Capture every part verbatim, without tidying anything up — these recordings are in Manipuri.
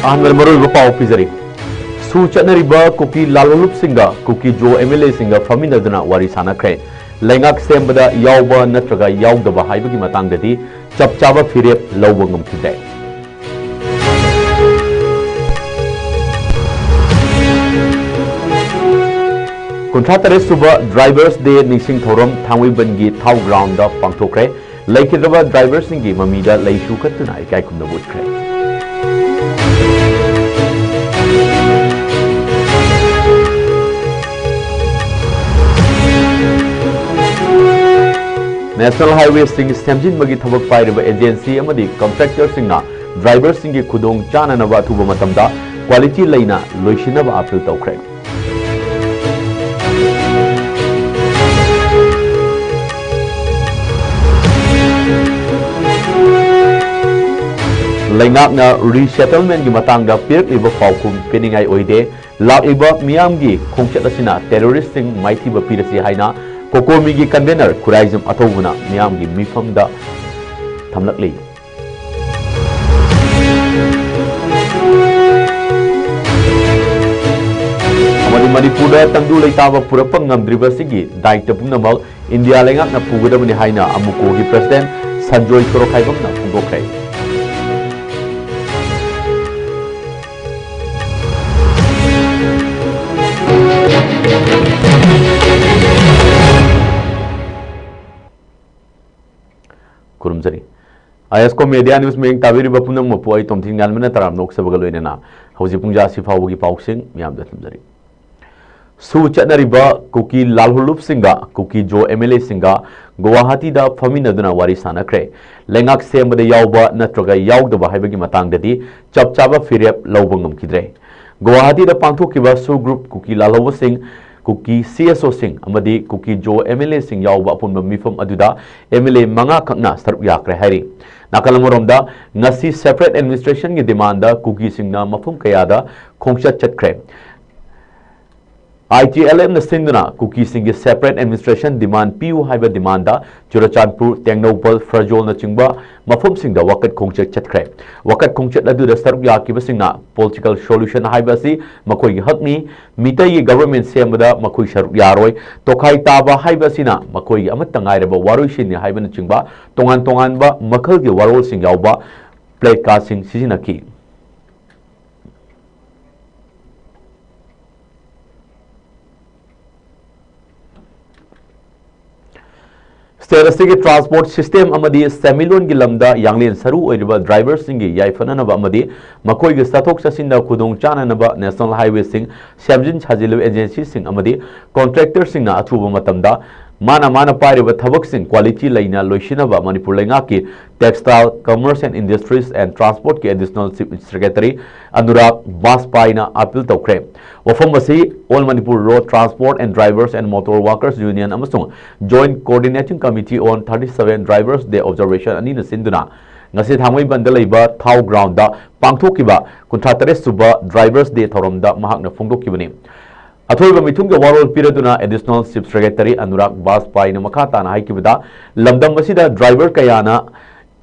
ꯑꯍꯥꯟꯕꯗ ꯃꯔꯨꯑꯣꯏꯕ ꯄꯥꯎ ꯄꯤꯖꯔꯤ꯫ ꯁꯨ ꯆꯠꯅꯔꯤꯕ ꯀꯨꯀꯤ ꯂꯥꯜꯍꯧꯂꯨꯞꯁꯤꯡꯒ ꯀꯨꯀꯤ ꯖꯣ ꯑꯦꯝ ꯑꯦꯜ ꯑꯦꯁꯤꯡꯒ ꯐꯝꯃꯤꯟꯅꯗꯨꯅ ꯋꯥꯔꯤ ꯁꯥꯟꯅꯈ꯭ꯔꯦ꯫ ꯂꯩꯉꯥꯛ ꯁꯦꯝꯕꯗ ꯌꯥꯎꯕ ꯅꯠꯇ꯭ꯔꯒ ꯌꯥꯎꯗꯕ ꯍꯥꯏꯕꯒꯤ ꯃꯇꯥꯡꯗꯗꯤ ꯆꯞ ꯆꯥꯕ ꯐꯤꯔꯦꯞ ꯂꯧꯕ ꯉꯝꯈꯤꯗ꯭ꯔꯦ꯫ ꯀꯨꯟꯊ꯭ꯔꯥ ꯇꯔꯦꯠ ꯁꯨꯕ Drivers Day ꯅꯤꯡꯁꯤꯡ ꯊꯧꯔꯝ ꯊꯥꯡꯃꯩꯕꯟꯒꯤ ꯊꯥꯎ ꯒ꯭ꯔꯥꯎꯟꯗ ꯄꯥꯡꯊꯣꯛꯈ꯭ꯔꯦ꯫ ꯂꯩꯈꯤꯗ꯭ꯔꯕ ꯗ꯭ꯔꯥꯏꯚꯔꯁꯤꯡꯒꯤ ꯃꯃꯤꯗ ꯂꯩꯁꯨ ꯀꯠꯇꯨꯅ ꯏꯀꯥꯏ ꯈꯨꯝꯅꯕ ꯎꯠꯈ꯭ꯔꯦ꯫ National Highwayꯁꯤꯡ ꯁꯦꯝꯖꯤꯟꯕꯒꯤ ꯊꯕꯛ ꯄꯥꯏꯔꯤꯕ agency ꯑꯃꯗꯤ contractorꯁꯤꯡꯅ ꯗ꯭ꯔꯥꯏꯚꯔꯁꯤꯡꯒꯤ ꯈꯨꯗꯣꯡ ꯆꯥꯅꯅꯕ ꯑꯊꯨꯕ ꯃꯇꯝꯗ quality ꯂꯩꯅ ꯂꯣꯏꯁꯤꯟꯅꯕ appeal ꯇꯧꯈ꯭ꯔꯦ꯫ ꯂꯩꯉꯥꯛꯅ resettlementꯒꯤ ꯃꯇꯥꯡꯗ ꯄꯤꯔꯛꯂꯤꯕ ꯄꯥꯎꯈꯨꯝ ꯄꯤꯅꯤꯡꯉꯥꯏ ꯑꯣꯏꯗꯦ꯫ ꯂꯥꯛꯂꯤꯕ ꯃꯤꯌꯥꯝꯒꯤ ꯈꯣꯡꯆꯠ ꯑꯁꯤꯅ terroristꯁꯤꯡ ꯃꯥꯏꯊꯤꯕ ꯄꯤꯔꯁꯤ ꯍꯥꯏꯅ COCOMIꯒꯤ convener ꯈꯨꯔꯥꯏꯖꯝ ꯑꯊꯧꯕꯅ ꯃꯤꯌꯥꯝꯒꯤ ꯃꯤꯐꯝꯗ ꯊꯝꯂꯛꯂꯤ꯫ ꯑꯃꯗꯤ ꯃꯅꯤꯄꯨꯔꯗ ꯇꯪꯗꯨ ꯂꯩꯇꯥꯕ ꯄꯨꯔꯛꯄ ꯉꯝꯗ꯭ꯔꯤꯕꯁꯤꯒꯤ ꯗꯥꯏꯇ ꯄꯨꯝꯅꯃꯛ ꯏꯟꯗꯤꯌꯥ ꯂꯩꯉꯥꯛꯅ ꯄꯨꯒꯗꯕꯅꯤ ꯍꯥꯏꯅ ꯑꯃꯨꯀꯣꯒꯤ president Sanjoy ꯁꯣꯔꯣꯛꯈꯥꯏꯕꯝꯅ ꯐꯣꯡꯗꯣꯛꯈ꯭ꯔꯦ꯫ ꯈꯨꯔꯨꯝꯖꯔꯤ꯫ ISCO Media News ꯃꯤꯠꯌꯦꯡ ꯇꯥꯕꯤꯔꯤꯕ ꯄꯨꯝꯅꯃꯛꯄꯨ ꯑꯩ ꯇꯣꯝꯊꯤꯟ ꯉꯥꯟꯕꯅ ꯇꯔꯥꯝꯅ ꯑꯣꯛꯆꯕꯒ ꯂꯣꯏꯅꯅ ꯍꯧꯖꯤꯛ ꯄꯨꯡ ꯖꯥ ꯑꯁꯤ ꯐꯥꯎꯕꯒꯤ ꯄꯥꯎꯁꯤꯡ ꯃꯤꯌꯥꯝꯗ ꯊꯝꯖꯔꯤ꯫ ꯁꯨ ꯆꯠꯅꯔꯤꯕ ꯀꯨꯀꯤ ꯂꯥꯜꯍꯧꯂꯨꯞꯁꯤꯡꯒ ꯀꯨꯀꯤ ꯖꯣ MLAꯁꯤꯡꯒ ꯒꯨꯋꯥꯍꯥꯇꯤꯗ ꯐꯝꯃꯤꯟꯅꯗꯨꯅ ꯋꯥꯔꯤ ꯁꯥꯟꯅꯈ꯭ꯔꯦ꯫ ꯂꯩꯉꯥꯛ ꯁꯦꯝꯕꯗ ꯌꯥꯎꯕ ꯅꯠꯇ꯭ꯔꯒ ꯌꯥꯎꯗꯕ ꯍꯥꯏꯕꯒꯤ ꯃꯇꯥꯡꯗꯗꯤ ꯆꯞ ꯆꯥꯕ ꯐꯤꯔꯦꯞ ꯂꯧꯕ ꯉꯝꯈꯤꯗ꯭ꯔꯦ꯫ ꯒꯨꯋꯥꯍꯥꯇꯤꯗ ꯄꯥꯡꯊꯣꯛꯈꯤꯕ ꯁꯨ ꯒ꯭ꯔꯨꯞ ꯀꯨꯀꯤ ꯂꯥꯜꯍꯧꯕꯁꯤꯡ, ꯀꯨꯀꯤ CSOꯁꯤꯡ ꯑꯃꯗꯤ ꯀꯨꯀꯤ ꯖꯣ MLAꯁꯤꯡ ꯌꯥꯎꯕ ꯑꯄꯨꯟꯕ ꯃꯤꯐꯝ ꯑꯗꯨꯗ MLA ꯃꯉꯥ ꯈꯛꯅ ꯁꯔꯨꯛ ꯌꯥꯈ꯭ꯔꯦ ꯍꯥꯏꯔꯤ꯫ ꯅꯥꯀꯜ ꯑꯃꯔꯣꯝꯗ, ꯉꯁꯤ separate administrationꯒꯤ demandꯗ ꯀꯨꯀꯤꯁꯤꯡꯅ ꯃꯐꯝ ꯀꯌꯥꯗ ꯈꯣꯡꯆꯠ ꯆꯠꯈ꯭ꯔꯦ꯫ ITLFꯅ ꯁꯤꯟꯗꯨꯅ ꯀꯨꯀꯤꯁꯤꯡꯒꯤ separate administration demand ꯄꯤꯌꯨ ꯍꯥꯏꯕ demandꯗ ꯆꯨꯔꯆꯥꯟꯄꯨꯔ, ꯇꯦꯡꯅꯧꯄꯜ, ꯐ꯭ꯔꯖꯣꯜꯅꯆꯤꯡꯕ ꯃꯐꯝꯁꯤꯡꯗ ꯋꯥꯀꯠ ꯈꯣꯡꯆꯠ ꯆꯠꯈ꯭ꯔꯦ꯫ ꯋꯥꯀꯠ ꯈꯣꯡꯆꯠ ꯑꯗꯨꯗ ꯁꯔꯨꯛ ꯌꯥꯈꯤꯕꯁꯤꯡꯅ political solution ꯍꯥꯏꯕ ꯑꯁꯤ ꯃꯈꯣꯏꯒꯤ ꯍꯛꯅꯤ, ꯃꯤꯇꯩꯒꯤ government ꯁꯦꯝꯕꯗ ꯃꯈꯣꯏ ꯁꯔꯨꯛ ꯌꯥꯔꯣꯏ, ꯇꯣꯈꯥꯏ ꯇꯥꯕ ꯍꯥꯏꯕ ꯑꯁꯤꯅ ꯃꯈꯣꯏꯒꯤ ꯑꯃꯠꯇ ꯉꯥꯏꯔꯕ ꯋꯥꯔꯣꯏꯁꯤꯟꯅꯤ ꯍꯥꯏꯕꯅꯆꯤꯡꯕ ꯇꯣꯉꯥꯟ ꯇꯣꯉꯥꯟꯕ ꯃꯈꯜꯒꯤ ꯋꯥꯔꯣꯜꯁꯤꯡ ꯌꯥꯎꯕ placardꯁꯤꯡ ꯁꯤꯖꯤꯟꯅꯈꯤ꯫ State ꯑꯁꯤꯒꯤ transport system ꯑꯃꯗꯤ ꯁꯦꯟꯃꯤꯠꯂꯣꯟꯒꯤ ꯂꯝꯗ ꯌꯥꯡꯂꯦꯟ ꯁꯔꯨ ꯑꯣꯏꯔꯤꯕ driverꯁꯤꯡꯒꯤ ꯌꯥꯏꯐꯅꯅꯕ ꯑꯃꯗꯤ ꯃꯈꯣꯏꯒꯤ ꯆꯠꯊꯣꯛ ꯆꯠꯁꯤꯟꯗ ꯈꯨꯗꯣꯡ ꯆꯥꯅꯅꯕ National Highwayꯁꯤꯡ, ꯁꯦꯝꯖꯤꯟ ꯁꯥꯖꯤꯜꯂꯤꯕ agencyꯁꯤꯡ ꯑꯃꯗꯤ contractorꯁꯤꯡꯅ ꯑꯊꯨꯕ ꯃꯇꯝꯗ ꯃꯥꯅ ꯃꯥꯅ ꯄꯥꯏꯔꯤꯕ ꯊꯕꯛꯁꯤꯡ quality ꯂꯩꯅ ꯂꯣꯏꯁꯤꯟꯅꯕ ꯃꯅꯤꯄꯨꯔ ꯂꯩꯉꯥꯛꯀꯤ Textile, Commerce and Industries and Transportꯀꯤ Additional Chief Secretary Anurag ꯕꯥꯖꯄꯥꯏꯅ appeal ꯇꯧꯈ꯭ꯔꯦ꯫ ꯋꯥꯐꯝ ꯑꯁꯤ All Manipur Road Transport and Drivers and Motor Workers Union ꯑꯃꯁꯨꯡ Joint Coordinating Committee on thirty-seven Drivers Day Observation ꯑꯅꯤꯅ ꯁꯤꯟꯗꯨꯅ ꯉꯁꯤ ꯊꯥꯡꯃꯩꯕꯟꯗ ꯂꯩꯕ ꯊꯥꯎ groundꯗ ꯄꯥꯡꯊꯣꯛꯈꯤꯕ ꯀꯨꯟꯊ꯭ꯔꯥ ꯇꯔꯦꯠ ꯁꯨꯕ Drivers Day ꯊꯧꯔꯝꯗ ꯃꯍꯥꯛꯅ ꯐꯣꯡꯗꯣꯛꯈꯤꯕꯅꯤ꯫ ꯑꯊꯣꯏꯕ ꯃꯤꯊꯨꯡꯒꯤ ꯋꯥꯔꯣꯜ ꯄꯤꯔꯗꯨꯅ Additional Chief Secretary ꯑꯅꯨꯔꯥꯒ ꯕꯥꯖꯄꯥꯏꯅ ꯃꯈꯥ ꯇꯥꯅ ꯍꯥꯏꯈꯤꯕꯗ, ꯂꯝꯗꯝ ꯑꯁꯤꯗ driver ꯀꯌꯥꯅ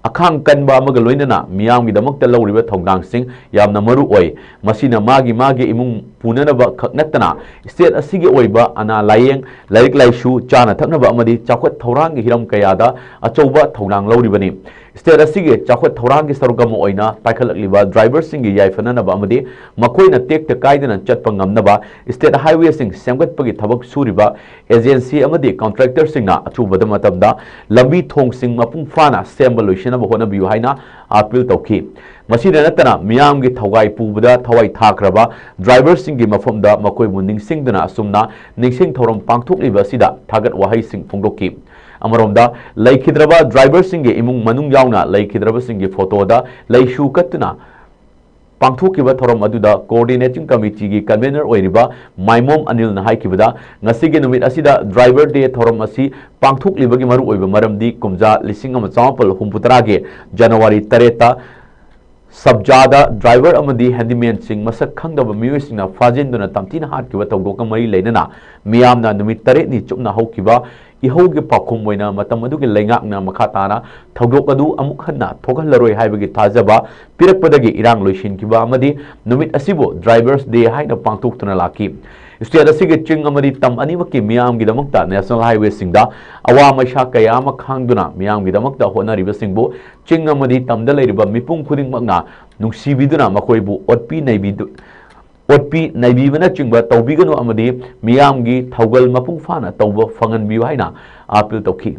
ꯑꯈꯥꯡ ꯀꯟꯕ ꯑꯃꯒ ꯂꯣꯏꯅꯅ ꯃꯤꯌꯥꯝꯒꯤꯗꯃꯛꯇ ꯂꯧꯔꯤꯕ ꯊꯧꯗꯥꯡꯁꯤꯡ ꯌꯥꯝꯅ ꯃꯔꯨ ꯑꯣꯏ꯫ ꯃꯁꯤꯅ ꯃꯥꯒꯤ ꯃꯥꯒꯤ ꯏꯃꯨꯡ ꯄꯨꯅꯅꯕ ꯈꯛ ꯅꯠꯇꯅ state ꯑꯁꯤꯒꯤ ꯑꯣꯏꯕ ꯑꯅꯥ ꯂꯥꯌꯦꯡ, ꯂꯥꯏꯔꯤꯛ ꯂꯥꯏꯁꯨ, ꯆꯥꯅ ꯊꯛꯅꯕ ꯑꯃꯗꯤ ꯆꯥꯎꯈꯠ ꯊꯧꯔꯥꯡꯒꯤ ꯍꯤꯔꯝ ꯀꯌꯥꯗ ꯑꯆꯧꯕ ꯊꯧꯗꯥꯡ ꯂꯧꯔꯤꯕꯅꯤ꯫ State ꯑꯁꯤꯒꯤ ꯆꯥꯎꯈꯠ ꯊꯧꯔꯥꯡꯒꯤ ꯁꯔꯨꯛ ꯑꯃ ꯑꯣꯏꯅ ꯄꯥꯏꯈꯠꯂꯛꯂꯤꯕ driverꯁꯤꯡꯒꯤ ꯌꯥꯏꯐꯅꯅꯕ ꯑꯃꯗꯤ ꯃꯈꯣꯏꯅ ꯇꯦꯛꯇ ꯀꯥꯏꯗꯅ ꯆꯠꯄ ꯉꯝꯅꯕ state highwayꯁꯤꯡ ꯁꯦꯝꯒꯠꯄꯒꯤ ꯊꯕꯛ ꯁꯨꯔꯤꯕ agency ꯑꯃꯗꯤ contractorꯁꯤꯡꯅ ꯑꯊꯨꯕꯗ ꯃꯇꯝꯗ ꯂꯝꯕꯤ ꯊꯣꯡꯁꯤꯡ ꯃꯄꯨꯡ ꯐꯥꯅ ꯁꯦꯝꯕ ꯂꯣꯏꯁꯤꯟꯅꯕ ꯍꯣꯠꯅꯕꯤꯌꯨ ꯍꯥꯏꯅ appeal ꯇꯧꯈꯤ꯫ ꯃꯁꯤꯗ ꯅꯠꯇꯅ ꯃꯤꯌꯥꯝꯒꯤ ꯊꯧꯒꯥꯏ ꯄꯨꯕꯗ ꯊꯋꯥꯏ ꯊꯥꯈ꯭ꯔꯕ driverꯁꯤꯡꯒꯤ ꯃꯐꯝꯗ ꯃꯈꯣꯏꯕꯨ ꯅꯤꯡꯁꯤꯡꯗꯨꯅ ꯑꯁꯨꯝꯅ ꯅꯤꯡꯁꯤꯡ ꯊꯧꯔꯝ ꯄꯥꯡꯊꯣꯛꯂꯤꯕ ꯑꯁꯤꯗ ꯊꯥꯒꯠ ꯋꯥꯍꯩꯁꯤꯡ ꯐꯣꯡꯗꯣꯛꯈꯤ꯫ ꯑꯃꯔꯣꯝꯗ, ꯂꯩꯈꯤꯗ꯭ꯔꯕ driverꯁꯤꯡꯒꯤ ꯏꯃꯨꯡ ꯃꯅꯨꯡ ꯌꯥꯎꯅ ꯂꯩꯈꯤꯗ꯭ꯔꯕꯁꯤꯡꯒꯤ photoꯗ ꯂꯩꯁꯨ ꯀꯠꯇꯨꯅ ꯄꯥꯡꯊꯣꯛꯈꯤꯕ ꯊꯧꯔꯝ ꯑꯗꯨꯗ Coordinating Committeeꯒꯤ convener ꯑꯣꯏꯔꯤꯕ ꯃꯥꯏꯃꯣꯝ ꯑꯅꯤꯜꯅ ꯍꯥꯏꯈꯤꯕꯗ, ꯉꯁꯤꯒꯤ ꯅꯨꯃꯤꯠ ꯑꯁꯤꯗ Driver Day ꯊꯧꯔꯝ ꯑꯁꯤ ꯄꯥꯡꯊꯣꯛꯂꯤꯕꯒꯤ ꯃꯔꯨꯑꯣꯏꯕ ꯃꯔꯝꯗꯤ ꯀꯨꯝꯖꯥ ꯂꯤꯁꯤꯡ ꯑꯃ ꯆꯥꯃꯥꯄꯜ ꯍꯨꯝꯐꯨ ꯇꯔꯥꯒꯤ January ꯇꯔꯦꯠꯇ ꯁꯕꯖꯥꯗ ꯗ꯭ꯔꯥꯏꯚꯔ ꯑꯃꯗꯤ ꯍꯦꯟꯗꯤꯃꯦꯟꯁꯤꯡ ꯃꯁꯛ ꯈꯪꯗꯕ ꯃꯤꯑꯣꯏꯁꯤꯡꯅ ꯐꯥꯖꯤꯟꯗꯨꯅ ꯇꯝꯊꯤꯅ ꯍꯥꯠꯈꯤꯕ ꯊꯧꯗꯣꯛꯀ ꯃꯔꯤ ꯂꯩꯅꯅ ꯃꯤꯌꯥꯝꯅ ꯅꯨꯃꯤꯠ ꯇꯔꯦꯠꯅꯤ ꯆꯨꯞꯅ ꯍꯧꯈꯤꯕ ꯏꯍꯧꯒꯤ ꯄꯥꯎꯈꯨꯝ ꯑꯣꯏꯅ ꯃꯇꯝ ꯑꯗꯨꯒꯤ ꯂꯩꯉꯥꯛꯅ ꯃꯈꯥ ꯇꯥꯅ ꯊꯧꯗꯣꯛ ꯑꯗꯨ ꯑꯃꯨꯛ ꯍꯟꯅ ꯊꯣꯛꯍꯜꯂꯔꯣꯏ ꯍꯥꯏꯕꯒꯤ ꯊꯥꯖꯕ ꯄꯤꯔꯛꯄꯗꯒꯤ ꯏꯔꯥꯡ ꯂꯣꯏꯁꯤꯟꯈꯤꯕ ꯑꯃꯗꯤ ꯅꯨꯃꯤꯠ ꯑꯁꯤꯕꯨ Drivers' Day ꯍꯥꯏꯅ ꯄꯥꯡꯊꯣꯛꯇꯨꯅ ꯂꯥꯛꯈꯤ꯫ ꯁ꯭ꯇꯦꯠ ꯑꯁꯤꯒꯤ ꯆꯤꯡ ꯑꯃꯗꯤ ꯇꯝ ꯑꯅꯤꯃꯛꯀꯤ ꯃꯤꯌꯥꯝꯒꯤꯗꯃꯛꯇ ꯅꯦꯁꯅꯦꯜ ꯍꯥꯏꯋꯦꯁꯤꯡꯗ ꯑꯋꯥ ꯃꯩꯁꯥ ꯀꯌꯥ ꯑꯃ ꯈꯥꯡꯗꯨꯅ ꯃꯤꯌꯥꯝꯒꯤꯗꯃꯛꯇ ꯍꯣꯠꯅꯔꯤꯕꯁꯤꯡꯕꯨ ꯆꯤꯡ ꯑꯃꯗꯤ ꯇꯝꯗ ꯂꯩꯔꯤꯕ ꯃꯤꯄꯨꯝ ꯈꯨꯗꯤꯡꯃꯛꯅ ꯅꯨꯡꯁꯤꯕꯤꯗꯨꯅ ꯃꯈꯣꯏꯕꯨ ꯑꯣꯠꯄꯤ ꯅꯩꯕꯤꯗꯨ-, ꯑꯣꯠꯄꯤ ꯅꯩꯕꯤꯕꯅꯆꯤꯡꯕ ꯇꯧꯕꯤꯒꯅꯨ ꯑꯃꯗꯤ ꯃꯤꯌꯥꯝꯒꯤ ꯊꯧꯒꯜ ꯃꯄꯨꯡ ꯐꯥꯅ ꯇꯧꯕ ꯐꯪꯍꯟꯕꯤꯌꯨ ꯍꯥꯏꯅ ꯑꯥꯄꯤꯜ ꯇꯧꯈꯤ꯫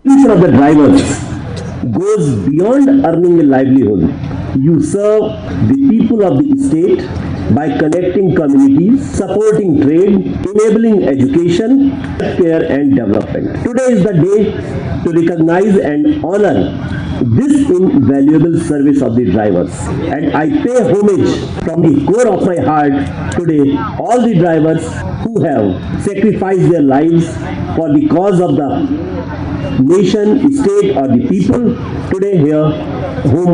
Future of the drivers goes beyond earning a livelihood. You serve the people of the state by connecting communities, supporting trade, enabling education, healthcare, and development. Today is the day to recognize and honor this invaluable service of the drivers. And I pay homage from the core of my heart today all the drivers who have sacrificed their lives for the cause of the nation, state, or the people today here, whom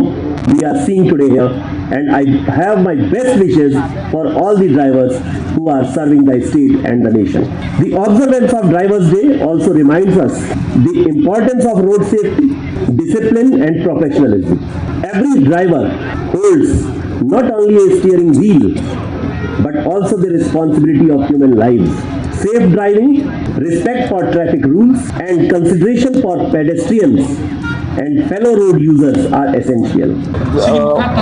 we are seeing today here. And I have my best wishes for all the drivers who are serving the state and the nation. The observance of Drivers' Day also reminds us the importance of road safety, discipline, and professionalism. Every driver holds not only a steering wheel but also the responsibility of human lives. Safe driving, respect for traffic rules, and consideration for pedestrians and fellow road users are essential.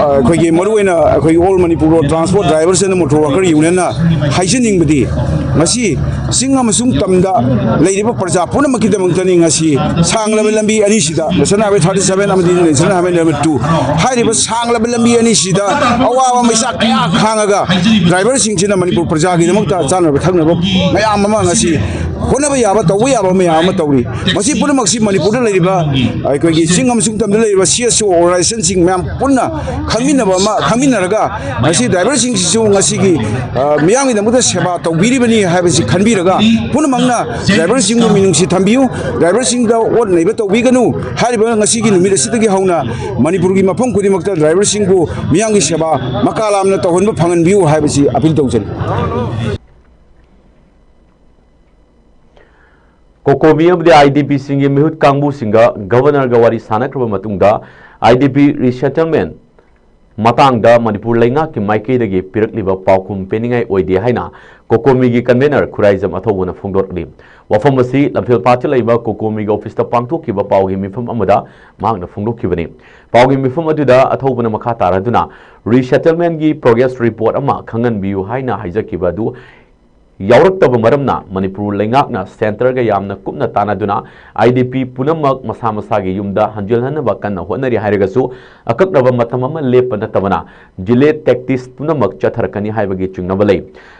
ꯑꯩꯈꯣꯏꯒꯤ ꯃꯔꯨꯑꯣꯏꯅ ꯑꯩꯈꯣꯏꯒꯤ All Manipur Road Transport Drivers and Motor Worker Unionꯅ ꯍꯥꯏꯖꯅꯤꯡꯕꯗꯤ, ꯉꯁꯤ ꯆꯤꯡ ꯑꯃꯁꯨꯡ ꯇꯝꯗ ꯂꯩꯔꯤꯕ ꯄ꯭ꯔꯖꯥ ꯄꯨꯝꯅꯃꯛꯀꯤꯗꯃꯛꯇꯅꯤ꯫ ꯉꯁꯤ ꯁꯥꯡꯂꯕ ꯂꯝꯕꯤ ꯑꯅꯤꯁꯤꯗ, National Highway thirty seven ꯑꯃꯗꯤ National Highway number two, ꯍꯥꯏꯔꯤꯕ ꯁꯥꯡꯂꯕ ꯂꯝꯕꯤ ꯑꯅꯤꯁꯤꯗ ꯑꯋꯥꯕ ꯃꯩꯁꯥ ꯀꯌꯥ ꯈꯥꯡꯉꯒ ꯗ꯭ꯔꯥꯏꯚꯔꯁꯤꯡꯁꯤꯅ ꯃꯅꯤꯄꯨꯔ ꯄ꯭ꯔꯖꯥꯒꯤꯗꯃꯛꯇ ꯆꯥꯅꯕ ꯊꯛꯅꯕ ꯃꯌꯥꯝ ꯑꯃ ꯉꯁꯤ ꯍꯣꯠꯅꯕ ꯌꯥꯕ, ꯇꯧꯕ ꯌꯥꯕ ꯃꯌꯥꯝ ꯑꯃ ꯇꯧꯔꯤ꯫ ꯃꯁꯤ ꯄꯨꯝꯅꯃꯛꯁꯤ ꯃꯅꯤꯄꯨꯔꯗ ꯂꯩꯔꯤꯕ ꯑꯩꯈꯣꯏꯒꯤ ꯆꯤꯡ ꯑꯃꯁꯨꯡ ꯇꯝꯗ ꯂꯩꯔꯤꯕ C S O organizationꯁꯤꯡ ꯃꯌꯥꯝ ꯄꯨꯟꯅ ꯈꯪꯃꯤꯟꯅꯕ ꯑꯃ ꯈꯪꯃꯤꯟꯅꯔꯒ, ꯉꯁꯤ ꯗ꯭ꯔꯥꯏꯚꯔꯁꯤꯡꯁꯤꯁꯨ ꯉꯁꯤꯒꯤ, ꯑ, ꯃꯤꯌꯥꯝꯒꯤꯗꯃꯛꯇ ꯁꯦꯕꯥ ꯇꯧꯕꯤꯔꯤꯕꯅꯤ ꯍꯥꯏꯕꯁꯤ ꯈꯟꯕꯤ ꯄꯨꯝꯅꯃꯛꯅ ꯗ꯭ꯔꯥꯏꯚꯔꯁꯤꯡꯕꯨ ꯃꯤꯅꯨꯡꯁꯤ ꯊꯝꯕꯤꯌꯨ, ꯗ꯭ꯔꯥꯏꯚꯔꯁꯤꯡꯗ ꯑꯣꯠ ꯅꯩꯕ ꯇꯧꯕꯤꯒꯅꯨ꯫ ꯍꯥꯏꯔꯤꯕ ꯉꯁꯤꯒꯤ ꯅꯨꯃꯤꯠ ꯑꯁꯤꯗꯒꯤ ꯍꯧꯅ ꯃꯅꯤꯄꯨꯔꯒꯤ ꯃꯐꯝ ꯈꯨꯗꯤꯡꯃꯛꯇ ꯗ꯭ꯔꯥꯏꯚꯔꯁꯤꯡꯕꯨ ꯃꯤꯌꯥꯝꯒꯤ ꯁꯦꯕꯥ ꯃꯀꯥ ꯂꯥꯝꯅ ꯇꯧꯍꯟꯕ ꯐꯪꯍꯟꯕꯤꯌꯨ ꯍꯥꯏꯕꯁꯤ ꯑꯄꯤꯜ ꯇꯧꯖꯔꯤ꯫ ꯀꯣꯀꯣꯃꯤ ꯑꯃꯗꯤ ꯑꯥꯏ ꯗꯤ ꯄꯤꯁꯤꯡꯒꯤ ꯃꯤꯍꯨꯠ ꯀꯥꯡꯕꯨꯁꯤꯡꯒ ꯒꯕꯔꯅꯔꯒ ꯋꯥꯔꯤ ꯁꯥꯟꯅꯈ꯭ꯔꯕ ꯃꯇꯨꯡꯗ ꯑꯥꯏ ꯗꯤ ꯄꯤ ꯔꯤꯁꯦꯇꯜꯃꯦꯟ ꯃꯇꯥꯡꯗ ꯃꯅꯤꯄꯨꯔ ꯂꯩꯉꯥꯛꯀꯤ ꯃꯥꯏꯀꯩꯗꯒꯤ ꯄꯤꯔꯛꯂꯤꯕ ꯄꯥꯎꯈꯨꯝ ꯄꯤꯅꯤꯡꯉꯥꯏ ꯑꯣꯏꯗꯦ ꯍꯥꯏꯅ ꯀꯣꯀꯣꯃꯤꯒꯤ ꯀꯟꯚꯦꯅꯔ ꯈꯨꯔꯥꯏꯖꯝ ꯑꯊꯧꯕꯅ ꯐꯣꯡꯗꯣꯔꯛꯂꯤ꯫ ꯋꯥꯐꯝ ꯑꯁꯤ ꯂꯝꯐꯦꯜꯄꯥꯠꯇ ꯂꯩꯕ ꯀꯣꯀꯣꯃꯤꯒꯤ ꯑꯣꯐꯤꯁꯇ ꯄꯥꯡꯊꯣꯛꯈꯤꯕ ꯄꯥꯎꯒꯤ ꯃꯤꯐꯝ ꯑꯃꯗ ꯃꯍꯥꯛꯅ ꯐꯣꯡꯗꯣꯛꯈꯤꯕꯅꯤ꯫ ꯄꯥꯎꯒꯤ ꯃꯤꯐꯝ ꯑꯗꯨꯗ ꯑꯊꯧꯕꯅ ꯃꯈꯥ ꯇꯥꯔꯗꯨꯅ ꯔꯤꯁꯦꯇꯜꯃꯦꯟꯒꯤ ꯄ꯭ꯔꯣꯒ꯭ꯔꯦꯁ ꯔꯤꯄꯣꯔꯠ ꯑꯃ ꯈꯪꯍꯟꯕꯤꯌꯨ ꯍꯥꯏꯅ ꯍꯥꯏꯖꯈꯤꯕ ꯑꯗꯨ ꯌꯥꯎꯔꯛꯇꯕ ꯃꯔꯝꯅ ꯃꯅꯤꯄꯨꯔ ꯂꯩꯉꯥꯛꯅ ꯁꯦꯟꯇꯔꯒ ꯌꯥꯝꯅ ꯀꯨꯞꯅ ꯇꯥꯟꯅꯗꯨꯅ ꯑꯥꯏ ꯗꯤ ꯄꯤ ꯄꯨꯝꯅꯃꯛ ꯃꯁꯥ ꯃꯁꯥꯒꯤ ꯌꯨꯝꯗ ꯍꯟꯖꯤꯜꯍꯟꯅꯕ ꯀꯟꯅ ꯍꯣꯠꯅꯔꯤ ꯍꯥꯏꯔꯒꯁꯨ, ꯑꯀꯛꯅꯕ ꯃꯇꯝ ꯑꯃ ꯂꯦꯞꯄ ꯅꯠꯇꯕꯅ ꯗꯤꯂꯦ ꯇꯦꯛꯇꯤꯁ ꯄꯨꯝꯅꯃꯛ ꯆꯠꯊꯔꯛꯀꯅꯤ ꯍꯥꯏꯕꯒꯤ ꯆꯤꯡꯅꯕ ꯂꯩ꯫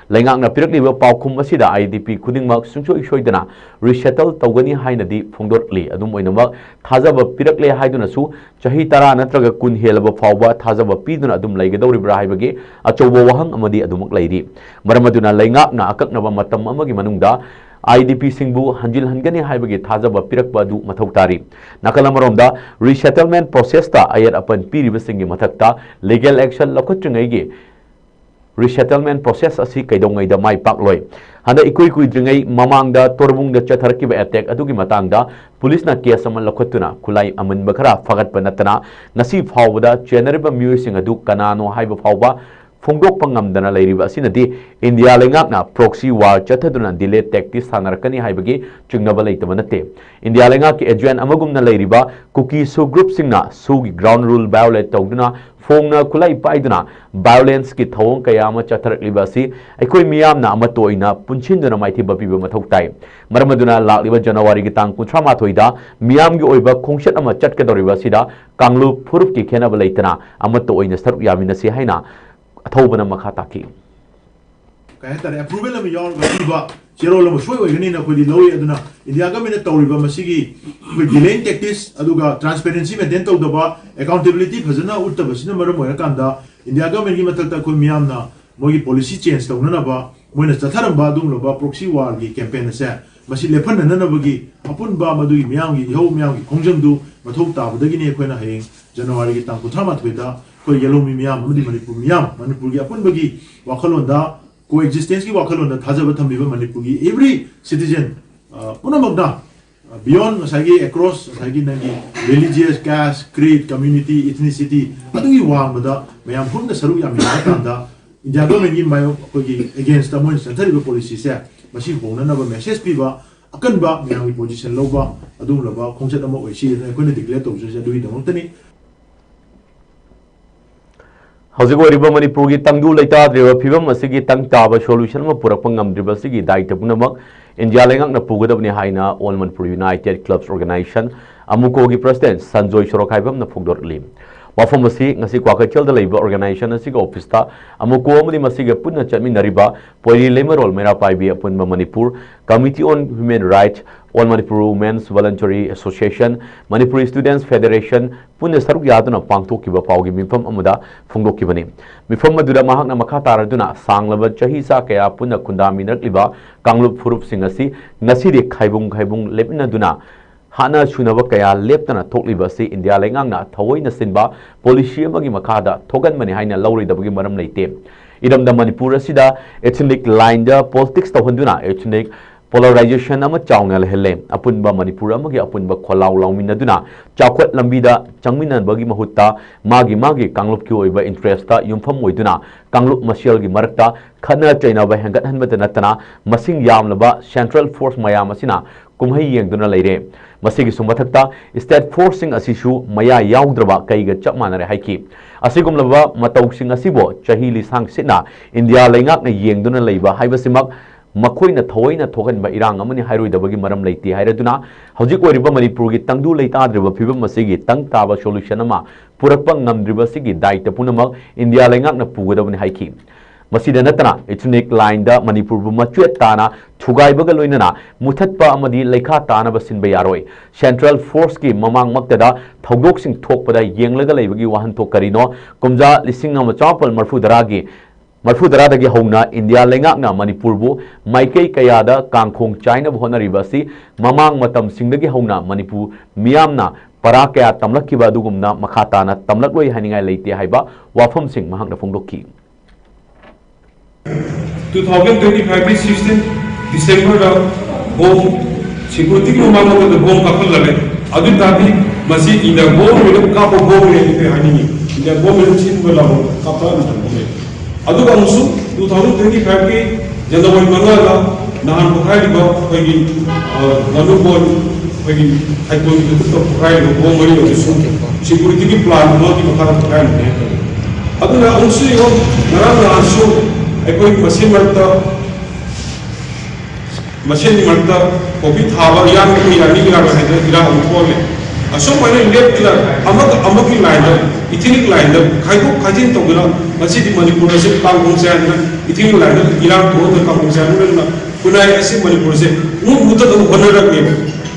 ꯂꯩꯉꯥꯛꯅ ꯄꯤꯔꯛꯂꯤꯕ ꯄꯥꯎꯈꯨꯝ ꯑꯁꯤꯗ ꯑꯥꯏ ꯗꯤ ꯄꯤ ꯈꯨꯗꯤꯡꯃꯛ ꯁꯨꯡꯁꯣꯏ ꯁꯣꯏꯗꯅ ꯔꯤꯁꯦꯇꯜ ꯇꯧꯒꯅꯤ ꯍꯥꯏꯅꯗꯤ ꯐꯣꯡꯗꯣꯔꯛꯂꯤ꯫ ꯑꯗꯨꯝ ꯑꯣꯏꯅꯃꯛ, ꯊꯥꯖꯕ ꯄꯤꯔꯛꯂꯦ ꯍꯥꯏꯗꯨꯅꯁꯨ ꯆꯍꯤ ꯇꯔꯥ ꯅꯠꯇ꯭ꯔꯒ ꯀꯨꯟ ꯍꯦꯜꯂꯕ ꯐꯥꯎꯕ ꯊꯥꯖꯕ ꯄꯤꯗꯨꯅ ꯑꯗꯨꯝ ꯂꯩꯒꯗꯧꯔꯤꯕ꯭ꯔꯥ ꯍꯥꯏꯕꯒꯤ ꯑꯆꯧꯕ ꯋꯥꯍꯪ ꯑꯃꯗꯤ ꯑꯗꯨꯃꯛ ꯂꯩꯔꯤ꯫ ꯃꯔꯝ ꯑꯗꯨꯅ ꯂꯩꯉꯥꯛꯅ ꯑꯀꯛꯅꯕ ꯃꯇꯝ ꯑꯃꯒꯤ ꯃꯅꯨꯡꯗ ꯑꯥꯏ ꯗꯤ ꯄꯤꯁꯤꯡꯕꯨ ꯍꯟꯖꯤꯜꯍꯟꯒꯅꯤ ꯍꯥꯏꯕꯒꯤ ꯊꯥꯖꯕ ꯄꯤꯔꯛꯄ ꯑꯗꯨ ꯃꯊꯧ ꯇꯥꯔꯤ꯫ ꯅꯥꯀꯜ ꯑꯃꯔꯣꯝꯗ, ꯔꯤꯁꯦꯇꯜꯃꯦꯟ ꯄ꯭ꯔꯣꯁꯦꯁꯇ ꯑꯌꯦꯠ ꯑꯄꯟ ꯄꯤꯔꯤꯕꯁꯤꯡꯒꯤ ꯃꯊꯛꯇ ꯂꯤꯒꯦꯜ ꯑꯦꯛꯁꯟ ꯂꯧꯈꯠꯇ꯭ꯔꯤꯉꯩꯒꯤ ꯔꯤꯁꯦꯇꯜꯃꯦꯟ ꯄ꯭ꯔꯣꯁꯦꯁ ꯑꯁꯤ ꯀꯩꯗꯧꯉꯩꯗ ꯃꯥꯏ ꯄꯥꯛꯂꯣꯏ꯫ ꯍꯟꯗꯛ ꯏꯀꯨꯏ ꯀꯨꯏꯗ꯭ꯔꯤꯉꯩ ꯃꯃꯥꯡꯗ ꯇꯣꯔꯕꯨꯡꯗ ꯆꯠꯊꯔꯛꯈꯤꯕ ꯑꯦꯇꯦꯛ ꯑꯗꯨꯒꯤ ꯃꯇꯥꯡꯗ ꯄꯨꯂꯤꯁꯅ ꯀꯦꯁ ꯑꯃ ꯂꯧꯈꯠꯇꯨꯅ ꯈꯨꯠꯂꯥꯏ ꯑꯃꯟꯕ ꯈꯔ ꯐꯒꯠꯄ ꯅꯠꯇꯅ ꯉꯁꯤ ꯐꯥꯎꯕꯗ ꯆꯦꯟꯅꯔꯤꯕ ꯃꯤꯑꯣꯏꯁꯤꯡ ꯑꯗꯨ ꯀꯅꯥꯅꯣ ꯍꯥꯏꯕ ꯐꯥꯎꯕ ꯐꯣꯡꯗꯣꯛꯄ ꯉꯝꯗꯅ ꯂꯩꯔꯤꯕ ꯑꯁꯤꯅꯗꯤ ꯏꯟꯗꯤꯌꯥ ꯂꯩꯉꯥꯛꯅ ꯄ꯭ꯔꯣꯛꯁꯤ ꯋꯥꯔ ꯆꯠꯊꯗꯨꯅ ꯗꯤꯂꯦ ꯇꯦꯛꯇꯤꯁ ꯁꯥꯟꯅꯔꯛꯀꯅꯤ ꯍꯥꯏꯕꯒꯤ ꯆꯤꯡꯅꯕ ꯂꯩꯇꯕ ꯅꯠꯇꯦ꯫ ꯏꯟꯗꯤꯌꯥ ꯂꯩꯉꯥꯛꯀꯤ ꯑꯦꯖꯦꯟ ꯑꯃꯒꯨꯝꯅ ꯂꯩꯔꯤꯕ ꯀꯨꯀꯤ ꯁꯨ ꯒ꯭ꯔꯨꯞꯁꯤꯡꯅ ꯁꯨꯒꯤ ꯒ꯭ꯔꯥꯎꯟ ꯔꯨꯜ ꯚꯥꯏꯑꯣꯂꯦꯠ ꯇꯧꯗꯨꯅ ꯐꯣꯡꯅ ꯈꯨꯠꯂꯥꯏ ꯄꯥꯏꯗꯨꯅ ꯚꯥꯏꯑꯣꯂꯦꯟꯁꯀꯤ ꯊꯧꯑꯣꯡ ꯀꯌꯥ ꯑꯃ ꯆꯠꯊꯔꯛꯂꯤꯕ ꯑꯁꯤ ꯑꯩꯈꯣꯏ ꯃꯤꯌꯥꯝꯅ ꯑꯃꯠꯇ ꯑꯣꯏꯅ ꯄꯨꯟꯁꯤꯟꯗꯨꯅ ꯃꯥꯏꯊꯤꯕ ꯄꯤꯕ ꯃꯊꯧ ꯇꯥꯏ꯫ ꯃꯔꯝ ꯑꯗꯨꯅ ꯂꯥꯛꯂꯤꯕ ꯖꯅꯋꯥꯔꯤꯒꯤ ꯇꯥꯡ ꯀꯨꯟꯊ꯭ꯔꯥ ꯃꯥꯊꯣꯏꯗ ꯃꯤꯌꯥꯝꯒꯤ ꯑꯣꯏꯕ ꯈꯣꯡꯆꯠ ꯑꯃ ꯆꯠꯀꯗꯧꯔꯤꯕ ꯑꯁꯤꯗ ꯀꯥꯡꯂꯨꯞ ꯐꯨꯔꯨꯞꯀꯤ ꯈꯦꯠꯅꯕ ꯂꯩꯇꯅ ꯑꯃꯠꯇ ꯑꯣꯏꯅ ꯁꯔꯨꯛ ꯌꯥꯃꯤꯟꯅꯁꯤ ꯍꯥꯏꯅ ꯑꯊꯧꯕꯅ ꯃꯈꯥ ꯇꯥꯈꯤ꯫ ꯀꯩ ꯍꯥꯏꯇꯥꯔꯦ, ꯑꯦꯄ꯭ꯔꯨꯚꯦꯜ ꯑꯃ ꯌꯥꯎꯔꯒ ꯄꯤꯕ ꯆꯦꯔꯣꯜ ꯑꯃ ꯁꯣꯏ ꯑꯣꯏꯒꯅꯤꯅ ꯑꯩꯈꯣꯏꯗꯤ ꯂꯧꯏ꯫ ꯑꯗꯨꯅ ꯏꯟꯗꯤꯌꯥ ꯒꯃꯦꯟꯅ ꯇꯧꯔꯤꯕ ꯃꯁꯤꯒꯤ ꯑꯩꯈꯣꯏ ꯗꯤꯂꯦꯌꯤꯡ ꯇꯦꯛꯇꯤꯁ, ꯑꯗꯨꯒ ꯇ꯭ꯔꯥꯟꯁꯄꯦꯔꯦꯟꯁꯤ ꯃꯦꯟꯇꯦꯟ ꯇꯧꯗꯕ, ꯑꯦꯀꯥꯎꯟꯇꯦꯕꯤꯂꯤꯇꯤ ꯐꯖꯅ ꯎꯠꯇꯕꯁꯤꯅ ꯃꯔꯝ ꯑꯣꯏꯔꯀꯥꯟꯗ ꯏꯟꯗꯤꯌꯥ ꯒꯃꯦꯟꯒꯤ ꯃꯊꯛꯇ ꯑꯩꯈꯣꯏ ꯃꯤꯌꯥꯝꯅ ꯃꯣꯏꯒꯤ ꯄꯣꯂꯤꯁꯤ ꯆꯦꯟꯖ ꯇꯧꯅꯅꯕ ꯃꯣꯏꯅ ꯆꯠꯊꯔꯝꯕ ꯑꯗꯨꯒꯨꯝꯂꯕ proxy warꯒꯤ campaign ꯑꯁꯦ ꯃꯁꯤ ꯂꯦꯞꯍꯟꯅꯅꯕꯒꯤ ꯑꯄꯨꯟꯕ ꯃꯗꯨꯒꯤ ꯃꯤꯌꯥꯝꯒꯤ ꯏꯍꯧ, ꯃꯤꯌꯥꯝꯒꯤ ꯈꯣꯡꯖꯪꯗꯨ ꯃꯊꯧ ꯇꯥꯕꯗꯒꯤꯅꯤ ꯑꯩꯈꯣꯏꯅ ꯍꯌꯦꯡ Januaryꯒꯤ ꯇꯥꯡ ꯀꯨꯟꯊ꯭ꯔꯥ ꯃꯥꯊꯣꯏꯗ ꯑꯩꯈꯣꯏ ꯌꯦꯜꯍꯧꯃꯤ ꯃꯤꯌꯥꯝ ꯑꯃꯗꯤ ꯃꯅꯤꯄꯨꯔ ꯃꯤꯌꯥꯝ, ꯃꯅꯤꯄꯨꯔꯒꯤ ꯑꯄꯨꯟꯕꯒꯤ ꯋꯥꯈꯜꯂꯣꯟꯗ, coexistenceꯀꯤ ꯋꯥꯈꯜꯂꯣꯟꯗ ꯊꯥꯖꯕ ꯊꯝꯕꯤꯕ ꯃꯅꯤꯄꯨꯔꯒꯤ every citizen, ꯑ, ꯄꯨꯝꯅꯃꯛꯅ, ꯑ, beyond ꯉꯁꯥꯏꯒꯤ across ꯉꯁꯥꯏꯒꯤ ꯅꯪꯒꯤ religious, caste, creed, community, ethnicity ꯑꯗꯨꯒꯤ ꯋꯥꯡꯃꯗ ꯃꯌꯥꯝ ꯄꯨꯝꯅ ꯁꯔꯨꯛ ꯌꯥꯃꯤꯟꯅꯔꯀꯥꯟꯗ India governmentꯀꯤ ꯃꯥꯌꯣꯛ ꯑꯩꯈꯣꯏꯒꯤ againstꯇ ꯃꯣꯏꯅ ꯆꯠꯊꯔꯤꯕ policyꯁꯦ ꯃꯁꯤ ꯍꯣꯡꯅꯅꯕ message ꯄꯤꯕ, ꯑꯀꯟꯕ ꯃꯌꯥꯝꯒꯤ position ꯂꯧꯕ ꯑꯗꯨꯒꯨꯝꯂꯕ ꯈꯣꯡꯆꯠ ꯑꯃ ꯑꯣꯏꯁꯤ ꯍꯥꯏꯅ ꯑꯩꯈꯣꯏꯅ declare ꯇꯧꯖꯔꯤꯁꯦ ꯑꯗꯨꯒꯤꯗꯃꯛꯇꯅꯤ꯫ ꯍꯧꯖꯤꯛ ꯑꯣꯏꯔꯤꯕ ꯃꯅꯤꯄꯨꯔꯒꯤ ꯇꯪꯗꯨ ꯂꯩꯇꯥꯗ꯭ꯔꯤꯕ ꯐꯤꯕꯝ ꯑꯁꯤꯒꯤ ꯇꯪ ꯇꯥꯕ solution ꯑꯃ ꯄꯨꯔꯛꯄ ꯉꯝꯗ꯭ꯔꯤꯕ ꯑꯁꯤꯒꯤ ꯗꯥꯏꯇ ꯄꯨꯝꯅꯃꯛ ꯏꯟꯗꯤꯌꯥ ꯂꯩꯉꯥꯛꯅ ꯄꯨꯒꯗꯕꯅꯤ ꯍꯥꯏꯅ All Manipur United Clubs Organization, ꯑꯃꯨꯀꯣꯒꯤ president Sanjoy ꯁꯣꯔꯣꯈꯥꯏꯕꯝꯅ ꯐꯣꯡꯗꯣꯔꯛꯂꯤ꯫ ꯋꯥꯐꯝ ꯑꯁꯤ ꯉꯁꯤ ꯀ꯭ꯋꯥꯀꯩꯊꯦꯜꯗ ꯂꯩꯕ organization ꯑꯁꯤꯒꯤ officeꯇ ꯑꯃꯨꯀꯣ ꯑꯃꯗꯤ ꯃꯁꯤꯒ ꯄꯨꯟꯅ ꯆꯠꯃꯤꯟꯅꯔꯤꯕ ꯄꯣꯏꯔꯤ ꯂꯩꯃꯔꯣꯜ ꯃꯩꯔꯥ ꯄꯥꯏꯕꯤ ꯑꯄꯨꯟꯕ Manipur, Committee on Human Rights, All Manipur Women's Voluntary Association, Manipur Students Federation, ꯄꯨꯟꯅ ꯁꯔꯨꯛ ꯌꯥꯗꯨꯅ ꯄꯥꯡꯊꯣꯛꯈꯤꯕ ꯄꯥꯎꯒꯤ ꯃꯤꯐꯝ ꯑꯃꯗ ꯐꯣꯡꯗꯣꯛꯈꯤꯕꯅꯤ꯫ ꯃꯤꯐꯝ ꯑꯗꯨꯗ ꯃꯍꯥꯛꯅ ꯃꯈꯥ ꯇꯥꯔꯗꯨꯅ ꯁꯥꯡꯂꯕ ꯆꯍꯤ ꯆꯥ ꯀꯌꯥ ꯄꯨꯟꯅ ꯈꯨꯟꯗꯥꯃꯤꯟꯅꯔꯛꯂꯤꯕ ꯀꯥꯡꯂꯨꯞ ꯐꯨꯔꯨꯞꯁꯤꯡ ꯑꯁꯤ ꯉꯁꯤꯗꯤ ꯈꯥꯏꯕꯨꯡ ꯈꯥꯏꯕꯨꯡ ꯂꯦꯞꯅꯗꯨꯅ ꯍꯥꯠꯅ ꯁꯨꯅꯕ ꯀꯌꯥ ꯂꯦꯞꯇꯅ ꯊꯣꯛꯂꯤꯕ ꯑꯁꯤ ꯏꯟꯗꯤꯌꯥ ꯂꯩꯉꯥꯛꯅ ꯊꯑꯣꯏꯅ ꯁꯤꯟꯕ policy ꯑꯃꯒꯤ ꯃꯈꯥꯗ ꯊꯣꯛꯍꯟꯕꯅꯤ ꯍꯥꯏꯅ ꯂꯧꯔꯣꯏꯗꯕꯒꯤ ꯃꯔꯝ ꯂꯩꯇꯦ꯫ ꯏꯔꯝꯗꯝ ꯃꯅꯤꯄꯨꯔ ꯑꯁꯤꯗ ethnic lineꯗ politics ꯇꯧꯍꯟꯗꯨꯅ ethnic polarization ꯑꯃ ꯆꯥꯎꯅ ꯂꯩꯍꯜꯂꯦ꯫ ꯑꯄꯨꯟꯕ ꯃꯅꯤꯄꯨꯔ ꯑꯃꯒꯤ ꯑꯄꯨꯟꯕ ꯈꯣꯜꯂꯥꯎ ꯂꯥꯎꯃꯤꯟꯅꯗꯨꯅ ꯆꯥꯎꯈꯠ ꯂꯝꯕꯤꯗ ꯆꯪꯃꯤꯟꯅꯕꯒꯤ ꯃꯍꯨꯠꯇ ꯃꯥꯒꯤ ꯃꯥꯒꯤ ꯀꯥꯡꯂꯨꯞꯀꯤ ꯑꯣꯏꯕ interestꯇ ꯌꯨꯝꯐꯝ ꯑꯣꯏꯗꯨꯅ ꯀꯥꯡꯂꯨꯞ ꯃꯁꯦꯜꯒꯤ ꯃꯔꯛꯇ ꯈꯠꯅ ꯆꯩꯅꯕ ꯍꯦꯟꯒꯠꯍꯟꯕꯇ ꯅꯠꯇꯅ ꯃꯁꯤꯡ ꯌꯥꯝꯂꯕ central force ꯃꯌꯥꯝ ꯑꯁꯤꯅ ꯀꯨꯝꯍꯩ ꯌꯦꯡꯗꯨꯅ ꯂꯩꯔꯦ꯫ ꯃꯁꯤꯒꯤꯁꯨ ꯃꯊꯛꯇ state forceꯁꯤꯡ ꯑꯁꯤꯁꯨ ꯃꯌꯥ ꯌꯥꯎꯗ꯭ꯔꯕ ꯀꯩꯒ ꯆꯞ ꯃꯥꯟꯅꯔꯦ ꯍꯥꯏꯈꯤ꯫ ꯑꯁꯤꯒꯨꯝꯂꯕ ꯃꯇꯧꯁꯤꯡ ꯑꯁꯤꯕꯨ ꯆꯍꯤ ꯂꯤꯁꯥꯡ ꯁꯤꯠꯅ ꯏꯟꯗꯤꯌꯥ ꯂꯩꯉꯥꯛꯅ ꯌꯦꯡꯗꯨꯅ ꯂꯩꯕ ꯍꯥꯏꯕꯁꯤꯃꯛ ꯃꯈꯣꯏꯅ ꯊꯑꯣꯏꯅ ꯊꯣꯛꯍꯟꯕ ꯏꯔꯥꯡ ꯑꯃꯅꯤ ꯍꯥꯏꯔꯣꯏꯗꯕꯒꯤ ꯃꯔꯝ ꯂꯩꯇꯦ ꯍꯥꯏꯔꯗꯨꯅ ꯍꯧꯖꯤꯛ ꯑꯣꯏꯔꯤꯕ ꯃꯅꯤꯄꯨꯔꯒꯤ ꯇꯪꯗꯨ ꯂꯩꯇꯥꯗ꯭ꯔꯤꯕ ꯐꯤꯕꯝ ꯑꯁꯤꯒꯤ ꯇꯪ ꯇꯥꯕ solution ꯑꯃ ꯄꯨꯔꯛꯄ ꯉꯝꯗ꯭ꯔꯤꯕ ꯑꯁꯤꯒꯤ ꯗꯥꯏꯇ ꯄꯨꯝꯅꯃꯛ ꯏꯟꯗꯤꯌꯥ ꯂꯩꯉꯥꯛꯅ ꯄꯨꯒꯗꯕꯅꯤ ꯍꯥꯏꯈꯤ꯫ ꯃꯁꯤꯗ ꯅꯠꯇꯅ ethnic lineꯗ ꯃꯅꯤꯄꯨꯔꯕꯨ ꯃꯆꯦꯠ ꯇꯥꯅ ꯊꯨꯒꯥꯏꯕꯒ ꯂꯣꯏꯅꯅ ꯃꯨꯊꯠꯄ ꯑꯃꯗꯤ ꯂꯩꯈꯥ ꯇꯥꯅꯕ ꯁꯤꯟꯕ ꯌꯥꯔꯣꯏ꯫ Central forceꯀꯤ ꯃꯃꯥꯡꯃꯛꯇꯗ ꯊꯧꯗꯣꯛꯁꯤꯡ ꯊꯣꯛꯄꯗ ꯌꯦꯡꯂꯒ ꯂꯩꯕꯒꯤ ꯋꯥꯍꯟꯊꯣꯛ ꯀꯔꯤꯅꯣ? ꯀꯨꯝꯖꯥ ꯂꯤꯁꯤꯡ ꯑꯃ ꯆꯥꯃꯥꯄꯜ ꯃꯔꯤꯐꯨ ꯇꯔꯥꯒꯤ ꯃꯔꯤꯐꯨꯇꯔꯥꯗꯒꯤ ꯍꯧꯅ ꯏꯟꯗꯤꯌꯥ ꯂꯩꯉꯥꯛꯅ ꯃꯅꯤꯄꯨꯔꯕꯨ ꯃꯥꯏꯀꯩ ꯀꯌꯥꯗ ꯀꯥꯡꯈꯣꯡ ꯆꯥꯏꯅꯕ ꯍꯣꯠꯅꯔꯤꯕ ꯑꯁꯤ ꯃꯃꯥꯡ ꯃꯇꯝꯁꯤꯡꯗꯒꯤ ꯍꯧꯅ ꯃꯅꯤꯄꯨꯔ ꯃꯤꯌꯥꯝꯅ ꯄꯔꯥ ꯀꯌꯥ ꯇꯝꯂꯛꯈꯤꯕ ꯑꯗꯨꯒꯨꯝꯅ ꯃꯈꯥ ꯇꯥꯅ ꯇꯝꯂꯛꯂꯣꯏ ꯍꯥꯏꯅꯤꯡꯉꯥꯏ ꯂꯩꯇꯦ ꯍꯥꯏꯕ ꯋꯥꯐꯝꯁꯤꯡ ꯃꯍꯥꯛꯅ ꯐꯣꯡꯗꯣꯛꯈꯤ꯫ ꯇꯨ ꯊꯥꯎꯖꯟ ꯇ꯭ꯋꯦꯟꯇꯤ ꯐꯥꯏꯚꯀꯤ ꯁꯤꯛꯁꯇꯤꯟ ꯗꯤꯁꯦꯝꯕꯔꯗ ꯕꯣꯝ ꯁꯦꯀ꯭ꯌꯨꯔꯤꯇꯤꯒꯤ ꯃꯃꯥꯡ ꯃꯇꯝꯗ ꯕꯣꯝ ꯀꯥꯞꯍꯜꯂꯔꯦ꯫ ꯑꯗꯨ ꯇꯥꯔꯗꯤ ꯃꯁꯤ ꯏꯟꯗꯤꯌꯥ ꯒꯣꯚꯔꯟꯃꯦꯟꯠꯅ ꯀꯥꯞꯄ ꯕꯣꯝꯅꯤ ꯍꯥꯏꯅ ꯑꯩꯈꯣꯏ ꯍꯥꯏꯅꯤꯡꯉꯤ꯫ ꯏꯟꯗꯤꯌꯥ ꯒꯣꯚꯔꯟꯃꯦꯟꯠꯅ ꯁꯤꯟꯕ ꯂꯥꯡꯕ ꯀꯥꯞꯄ ꯑꯃ ꯆꯪꯕꯅꯦ꯫ ꯑꯗꯨꯒ ꯑꯃꯨꯛꯁꯨ ꯇꯨ ꯊꯥꯎꯖꯟ ꯇ꯭ꯋꯦꯟꯇꯤ ꯐꯥꯏꯚꯀꯤ ꯖꯅꯋꯥꯔꯤ ꯃꯉꯥꯗ ꯅꯍꯥꯟ ꯄꯣꯈꯥꯏꯔꯤꯕ ꯑꯩꯈꯣꯏꯒꯤ ꯉꯥꯅꯨꯕꯣꯟ ꯑꯩꯈꯣꯏꯒꯤ ꯍꯩꯀꯣꯜꯒꯤ ꯃꯊꯛꯇ ꯄꯣꯈꯥꯏꯔꯤꯕ ꯕꯣꯝ ꯃꯔꯤ ꯑꯗꯨꯁꯨ ꯁꯦꯀ꯭ꯌꯨꯔꯤꯇꯤꯒꯤ ꯄ꯭ꯂꯥꯟ ꯑꯃꯒꯤ ꯃꯈꯥꯗ ꯄꯣꯈꯥꯏꯔꯤꯕꯅꯤ ꯍꯥꯏꯇꯥꯔꯦ꯫ ꯑꯗꯨꯅ ꯑꯃꯨꯛꯁꯨ ꯌꯦꯡꯉꯣ, ꯉꯔꯥꯡ ꯅꯍꯥꯟꯁꯨ ꯑꯩꯈꯣꯏ ꯃꯁꯦꯟ ꯃꯔꯛꯇ ꯃꯁꯦꯟꯒꯤ ꯃꯔꯛꯇ ꯄꯣꯄꯤ ꯊꯥꯕ ꯏꯔꯥꯡ ꯑꯃ ꯌꯥꯅꯤ ꯏꯔꯥꯡ ꯍꯥꯏꯗꯅ ꯏꯔꯥꯡ ꯑꯃ ꯊꯣꯛꯍꯜꯂꯦ꯫ ꯑꯁꯨꯃꯥꯏꯅ ꯂꯦꯞꯇꯅ ꯑꯃꯒ ꯑꯃꯒꯤ ꯂꯥꯏꯟꯗ, ꯏꯊꯤꯅꯤꯛ ꯂꯥꯏꯟꯗ ꯈꯥꯏꯗꯣꯛ ꯈꯥꯏꯖꯤꯟ ꯇꯧꯗꯨꯅ ꯉꯁꯤꯗꯤ ꯃꯅꯤꯄꯨꯔ ꯑꯁꯤ ꯀꯥꯡꯈꯣꯡ ꯆꯥꯏꯗꯅ ꯏꯊꯤꯅꯤꯛ ꯂꯥꯏꯟꯗ ꯏꯔꯥꯡ ꯊꯣꯛꯍꯟꯗꯅ ꯀꯥꯡꯈꯣꯡ ꯆꯥꯏꯗꯨꯅ ꯈꯨꯟꯅꯥꯏ ꯑꯁꯤ ꯃꯅꯤꯄꯨꯔꯁꯦ ꯃꯨꯠ ꯃꯨꯠꯇꯅꯕ ꯍꯣꯠꯅꯔꯛꯂꯦꯕ꯫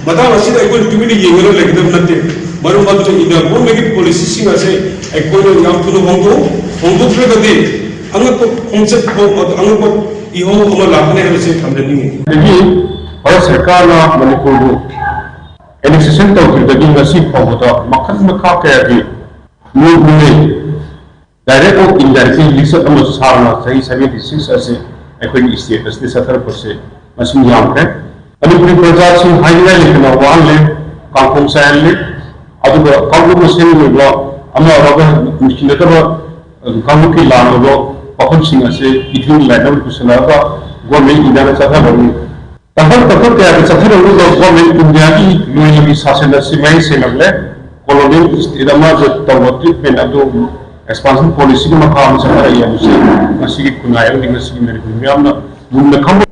ꯃꯇꯥꯡ ꯑꯁꯤꯗ ꯑꯩꯈꯣꯏꯅ ꯇꯨꯃꯤꯟꯅ ꯌꯦꯡꯉꯒ ꯂꯩꯒꯗꯕ ꯅꯠꯇꯦ꯫ ꯃꯔꯝ ꯑꯗꯨꯅ ꯏꯟꯗꯤꯌꯥ ꯒꯣꯔꯃꯦꯟꯒꯤ ꯄꯣꯂꯤꯁꯤꯁꯤꯡ ꯑꯁꯦ ꯑꯩꯈꯣꯏꯅ ꯌꯥꯝ ꯊꯨꯅ ꯍꯣꯡꯗꯣꯛ ꯍꯣꯡꯗꯣꯛꯇ꯭ꯔꯒꯗꯤ ꯑꯉꯛꯄ ꯈꯣꯡꯆꯠ ꯑꯉꯛꯄ ꯏꯍꯧ ꯑꯃ ꯂꯥꯛꯀꯅꯤ ꯍꯥꯏꯕꯁꯤ ꯊꯝꯖꯅꯤꯡꯉꯤ꯫ ꯑꯗꯒꯤ ꯚꯥꯔꯠ ꯁꯔꯀꯥꯔꯅ ꯃꯅꯤꯄꯨꯔꯕꯨ ꯑꯦꯅꯦꯛꯁꯦꯁꯟ ꯇꯧꯈꯤꯕꯗꯒꯤ ꯉꯁꯤ ꯐꯥꯎꯕꯗ ꯃꯈꯜ ꯃꯈꯥ ꯀꯌꯥꯒꯤ ꯃꯤꯑꯣꯏ ꯗꯥꯏꯔꯦꯛ ꯑꯣꯐ ꯏꯟꯗꯥꯏꯔꯦꯛꯂꯤ ꯂꯤꯁꯠ ꯑꯃ ꯁꯥꯡꯅ ꯆꯍꯤ ꯁꯚꯦꯟꯇꯤ ꯁꯤꯛꯁ ꯑꯁꯤ ꯑꯩꯈꯣꯏꯒꯤ ꯁ꯭ꯇꯦꯠ ꯑꯁꯤꯗ ꯆꯠꯊꯔꯛꯄꯁꯦ ꯃꯁꯤꯡ ꯌꯥꯝꯈ꯭ꯔꯦ꯫ ꯃꯅꯤꯄꯨꯔꯤ ꯄ꯭ꯔꯖꯥꯁꯤꯡ ꯍꯥꯏꯅꯤꯡꯉꯥꯏ ꯂꯩꯇꯅ ꯋꯥꯍꯜꯂꯦ, ꯀꯥꯡꯈꯣꯡ ꯆꯥꯏꯍꯜꯂꯦ꯫ ꯑꯗꯨꯒ ꯀꯥꯡꯂꯨꯞ ꯃꯁꯦꯟꯒꯤ ꯑꯣꯏꯕ ꯑꯃ ꯑꯃꯒ ꯅꯨꯡꯁꯤꯅꯗꯕ ꯀꯥꯡꯂꯨꯞꯀꯤ ꯂꯥꯟ ꯑꯣꯏꯕ ꯋꯥꯐꯝꯁꯤꯡ ꯑꯁꯤ ꯏꯊꯤꯜ ꯂꯥꯏꯅꯕ ꯄꯨꯁꯤꯜꯂꯛꯑꯒ ꯒꯣꯔꯃꯦꯟ ꯏꯟꯗꯤꯌꯥꯅ ꯆꯠꯊꯕꯅꯤ꯫ ꯇꯥꯡꯀꯛ ꯇꯥꯡꯀꯛ ꯀꯌꯥꯗ ꯆꯠꯊꯔꯛꯂꯤꯕ ꯒꯣꯔꯃꯦꯟ ꯏꯟꯗꯤꯌꯥꯒꯤ ꯂꯣꯏꯅꯕꯤ ꯁꯥꯁꯟ ꯑꯁꯤ ꯃꯌꯦꯛ ꯁꯦꯡꯂꯛꯂꯦ꯫ ꯀꯣꯂꯣꯅꯤꯌꯦꯜ ꯁ꯭ꯇꯦꯠ ꯑꯃꯗ ꯇꯧꯕ ꯇ꯭ꯔꯤꯠꯃꯦꯟ ꯑꯗꯨ ꯑꯦꯛꯁꯄꯥꯟꯁꯟ ꯄꯣꯂꯤꯁꯤꯒꯤ ꯃꯈꯥ ꯑꯃ ꯆꯠꯊꯔꯛꯏ ꯍꯥꯏꯕꯁꯤ ꯉꯁꯤꯒꯤ ꯈꯨꯟꯅꯥꯏ ꯑꯃꯗꯤ ꯉꯁꯤꯒꯤ ꯃꯅꯤꯄꯨꯔ ꯃꯤꯌꯥꯝꯅ ꯃꯨꯟꯅ ꯈꯪꯕ꯫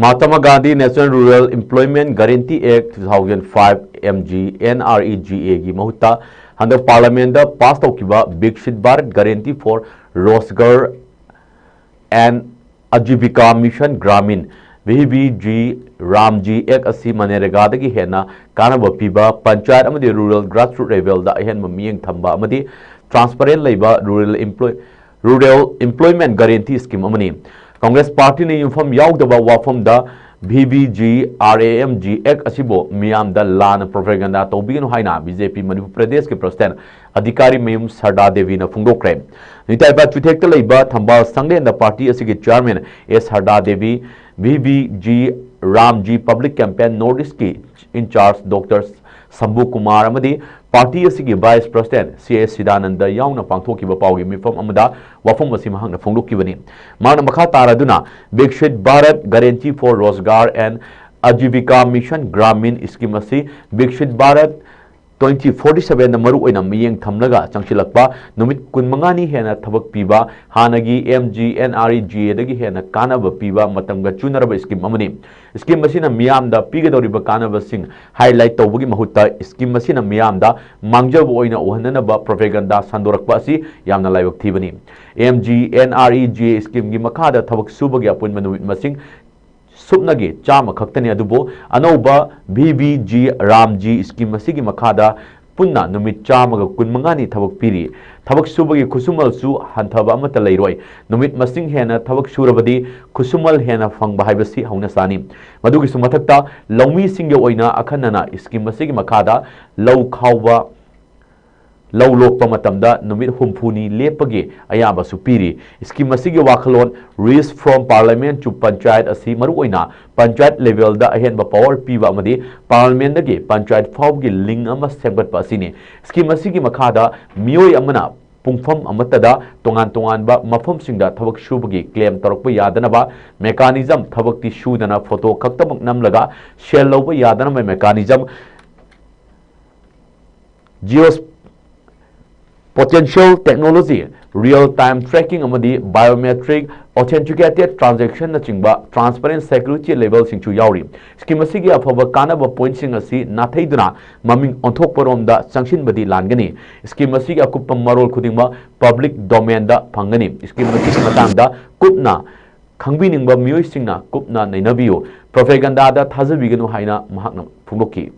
Mahatma Gandhi National Rural Employment Guarantee Act two thousand five, M G N R E G A ꯒꯤ ꯃꯍꯨꯠꯇ ꯍꯟꯗꯛ ꯄꯥꯔꯂꯤꯌꯥꯃꯦꯟꯠꯇ ꯄꯥꯁ ꯇꯧꯈꯤꯕ Viksit Bharat Guarantee for Rozgar and Ajivika Mission Gramin, V B G RAM G Act ꯑꯁꯤ ꯃꯅꯦꯔꯦꯒꯥꯗꯒꯤ ꯍꯦꯟꯅ ꯀꯥꯟꯅꯕ ꯄꯤꯕ, ꯄꯟꯆꯥꯌꯠ ꯑꯃꯗꯤ ꯔꯨꯔꯦꯜ ꯒ꯭ꯔꯥꯁꯔꯨꯠ ꯂꯦꯚꯦꯜꯗ ꯑꯍꯦꯟꯕ ꯃꯤꯠꯌꯦꯡ ꯊꯝꯕ ꯑꯃꯗꯤ transparent ꯂꯩꯕ rural employ-, rural employment guarantee scheme ꯑꯃꯅꯤ꯫ Congress partyꯅ ꯌꯨꯝꯐꯝ ꯌꯥꯎꯗꯕ ꯋꯥꯐꯝꯗ V B G RAM G Act ꯑꯁꯤꯕꯨ ꯃꯤꯌꯥꯝꯗ ꯂꯥꯟꯅ propaganda ꯇꯧꯕꯤꯒꯅꯨ ꯍꯥꯏꯅ B J P ꯃꯅꯤꯄꯨꯔ ꯄ꯭ꯔꯗꯦꯁꯀꯤ president ꯑꯙꯤꯀꯥꯔꯤ ꯃꯌꯨꯝ ꯁꯔꯗꯥ ꯗꯦꯕꯤꯅ ꯐꯣꯡꯗꯣꯛꯈ꯭ꯔꯦ꯫ ꯅꯤꯇꯥꯏꯕ ꯆꯨꯊꯦꯛꯇ ꯂꯩꯕ ꯊꯝꯕꯥꯜ ꯁꯪꯂꯦꯟꯗ party ꯑꯁꯤꯒꯤ chairman S ꯁꯔꯗꯥ Devi, V B G RAM G Public Campaign North Eastꯀꯤ in charge Doctor ꯁꯝꯕꯨ Kumar ꯑꯃꯗꯤ party ꯑꯁꯤꯒꯤ vice president C A ꯁꯤꯗꯥꯅꯟꯗ ꯌꯥꯎꯅ ꯄꯥꯡꯊꯣꯛꯈꯤꯕ ꯄꯥꯎꯒꯤ ꯃꯤꯐꯝ ꯑꯃꯗ ꯋꯥꯐꯝ ꯑꯁꯤ ꯃꯍꯥꯛꯅ ꯐꯣꯡꯗꯣꯛꯈꯤꯕꯅꯤ꯫ ꯃꯍꯥꯛꯅ ꯃꯈꯥ ꯇꯥꯔꯗꯨꯅ Viksit Bharat Guarantee for Roshgar and Ajivika Mission Gramin scheme ꯑꯁꯤ Viksit Bharat twenty forty sevenꯗ ꯃꯔꯨꯑꯣꯏꯅ ꯃꯤꯠꯌꯦꯡ ꯊꯝꯂꯒ ꯆꯪꯁꯤꯜꯂꯛꯄ ꯅꯨꯃꯤꯠ ꯀꯨꯟꯃꯉꯥꯅꯤ ꯍꯦꯟꯅ ꯊꯕꯛ ꯄꯤꯕ, ꯍꯥꯟꯅꯒꯤ MGNREGAꯗꯒꯤ ꯍꯦꯟꯅ ꯀꯥꯟꯅꯕ ꯄꯤꯕ ꯃꯇꯝꯒ ꯆꯨꯅꯔꯕ scheme ꯑꯃꯅꯤ꯫ Scheme ꯑꯁꯤꯅ ꯃꯤꯌꯥꯝꯗ ꯄꯤꯒꯗꯧꯔꯤꯕ ꯀꯥꯟꯅꯕꯁꯤꯡ highlight ꯇꯧꯕꯒꯤ ꯃꯍꯨꯠꯇ scheme ꯑꯁꯤꯅ ꯃꯤꯌꯥꯝꯗ ꯃꯥꯡꯖꯕ ꯑꯣꯏꯅ ꯎꯍꯟꯅꯅꯕ propaganda ꯁꯟꯗꯣꯔꯛꯄ ꯑꯁꯤ ꯌꯥꯝꯅ ꯂꯥꯏꯕꯛ ꯊꯤꯕꯅꯤ꯫ MGNREGA schemeꯒꯤ ꯃꯈꯥꯗ ꯊꯕꯛ ꯁꯨꯕꯒꯤ ꯑꯄꯨꯟꯕ ꯅꯨꯃꯤꯠ ꯃꯁꯤꯡ ꯁꯨꯞꯅꯒꯤ ꯆꯥꯝꯃ ꯈꯛꯇꯅꯤ, ꯑꯗꯨꯕꯨ ꯑꯅꯧꯕ V B G RAM G scheme ꯑꯁꯤꯒꯤ ꯃꯈꯥꯗ ꯄꯨꯟꯅ ꯅꯨꯃꯤꯠ ꯆꯥꯝꯃꯒ ꯀꯨꯟꯃꯉꯥꯅꯤ ꯊꯕꯛ ꯄꯤꯔꯤ꯫ ꯊꯕꯛ ꯁꯨꯕꯒꯤ ꯈꯨꯠꯁꯨꯃꯜꯁꯨ ꯍꯟꯊꯕ ꯑꯃꯠꯇ ꯂꯩꯔꯣꯏ꯫ ꯅꯨꯃꯤꯠ ꯃꯁꯤꯡ ꯍꯦꯟꯅ ꯊꯕꯛ ꯁꯨꯔꯕꯗꯤ ꯈꯨꯠꯁꯨꯃꯜ ꯍꯦꯟꯅ ꯐꯪꯕ ꯍꯥꯏꯕꯁꯤ ꯍꯧꯅꯁꯥꯅꯤ꯫ ꯃꯗꯨꯒꯤꯁꯨ ꯃꯊꯛꯇ ꯂꯧꯃꯤꯁꯤꯡꯒꯤ ꯑꯣꯏꯅ ꯑꯈꯟꯅꯅ scheme ꯑꯁꯤꯒꯤ ꯃꯈꯥꯗ ꯂꯧ ꯈꯥꯎꯕ, ꯂꯧ ꯂꯣꯛꯄ ꯃꯇꯝꯗ ꯅꯨꯃꯤꯠ ꯍꯨꯝꯐꯨꯅꯤ ꯂꯦꯞꯄꯒꯤ ꯑꯌꯥꯕꯁꯨ ꯄꯤꯔꯤ꯫ Scheme ꯑꯁꯤꯒꯤ ꯋꯥꯈꯜꯂꯣꯟ Reach from Parliament to Panchayat ꯑꯁꯤ ꯃꯔꯨꯑꯣꯏꯅ ꯄꯟꯆꯥꯌꯠ levelꯗ ꯑꯍꯦꯟꯕ power ꯄꯤꯕ ꯑꯃꯗꯤ parliamentꯗꯒꯤ ꯄꯟꯆꯥꯌꯠ ꯐꯥꯎꯕꯒꯤ link ꯑꯃ ꯁꯦꯝꯒꯠꯄ ꯑꯁꯤꯅꯤ꯫ Scheme ꯑꯁꯤꯒꯤ ꯃꯈꯥꯗ ꯃꯤꯑꯣꯏ ꯑꯃꯅ ꯄꯨꯡꯐꯝ ꯑꯃꯠꯇꯗ ꯇꯣꯉꯥꯟ ꯇꯣꯉꯥꯟꯕ ꯃꯐꯝꯁꯤꯡꯗ ꯊꯕꯛ ꯁꯨꯕꯒꯤ claim ꯇꯧꯔꯛꯄ ꯌꯥꯗꯅꯕ mechanism, ꯊꯕꯛꯇꯤ ꯁꯨꯗꯅ photo ꯈꯛꯇꯃꯛ ꯅꯝꯂꯒ ꯁꯦꯜ ꯂꯧꯕ ꯌꯥꯗꯅꯕ mechanism, Geos-, potential technology, real time tracking ꯑꯃꯗꯤ biometric authenticated transaction ꯅꯆꯤꯡꯕ transparent security levelꯁꯤꯡꯁꯨ ꯌꯥꯎꯔꯤ꯫ Scheme ꯑꯁꯤꯒꯤ ꯑꯐꯕ ꯀꯥꯟꯅꯕ pointꯁꯤꯡ ꯑꯁꯤ ꯅꯥꯊꯩꯗꯨꯅ ꯃꯃꯤꯡ ꯑꯣꯟꯊꯣꯛꯄꯔꯣꯝꯗ ꯆꯪꯁꯤꯟꯕꯗꯤ ꯂꯥꯟꯒꯅꯤ꯫ Scheme ꯑꯁꯤꯒꯤ ꯑꯀꯨꯞꯄ ꯃꯔꯣꯜ ꯈꯨꯗꯤꯡꯃꯛ public domainꯗ ꯐꯪꯒꯅꯤ꯫ Scheme ꯑꯁꯤꯒꯤ ꯃꯇꯥꯡꯗ ꯀꯨꯞꯅ ꯈꯪꯕꯤꯅꯤꯡꯕ ꯃꯤꯑꯣꯏꯁꯤꯡꯅ ꯀꯨꯞꯅ ꯅꯩꯅꯕꯤꯌꯨ꯫ Propagandaꯗ ꯊꯥꯖꯕꯤꯒꯅꯨ ꯍꯥꯏꯅ ꯃꯍꯥꯛꯅ ꯐꯣꯡꯗꯣꯛꯈꯤ꯫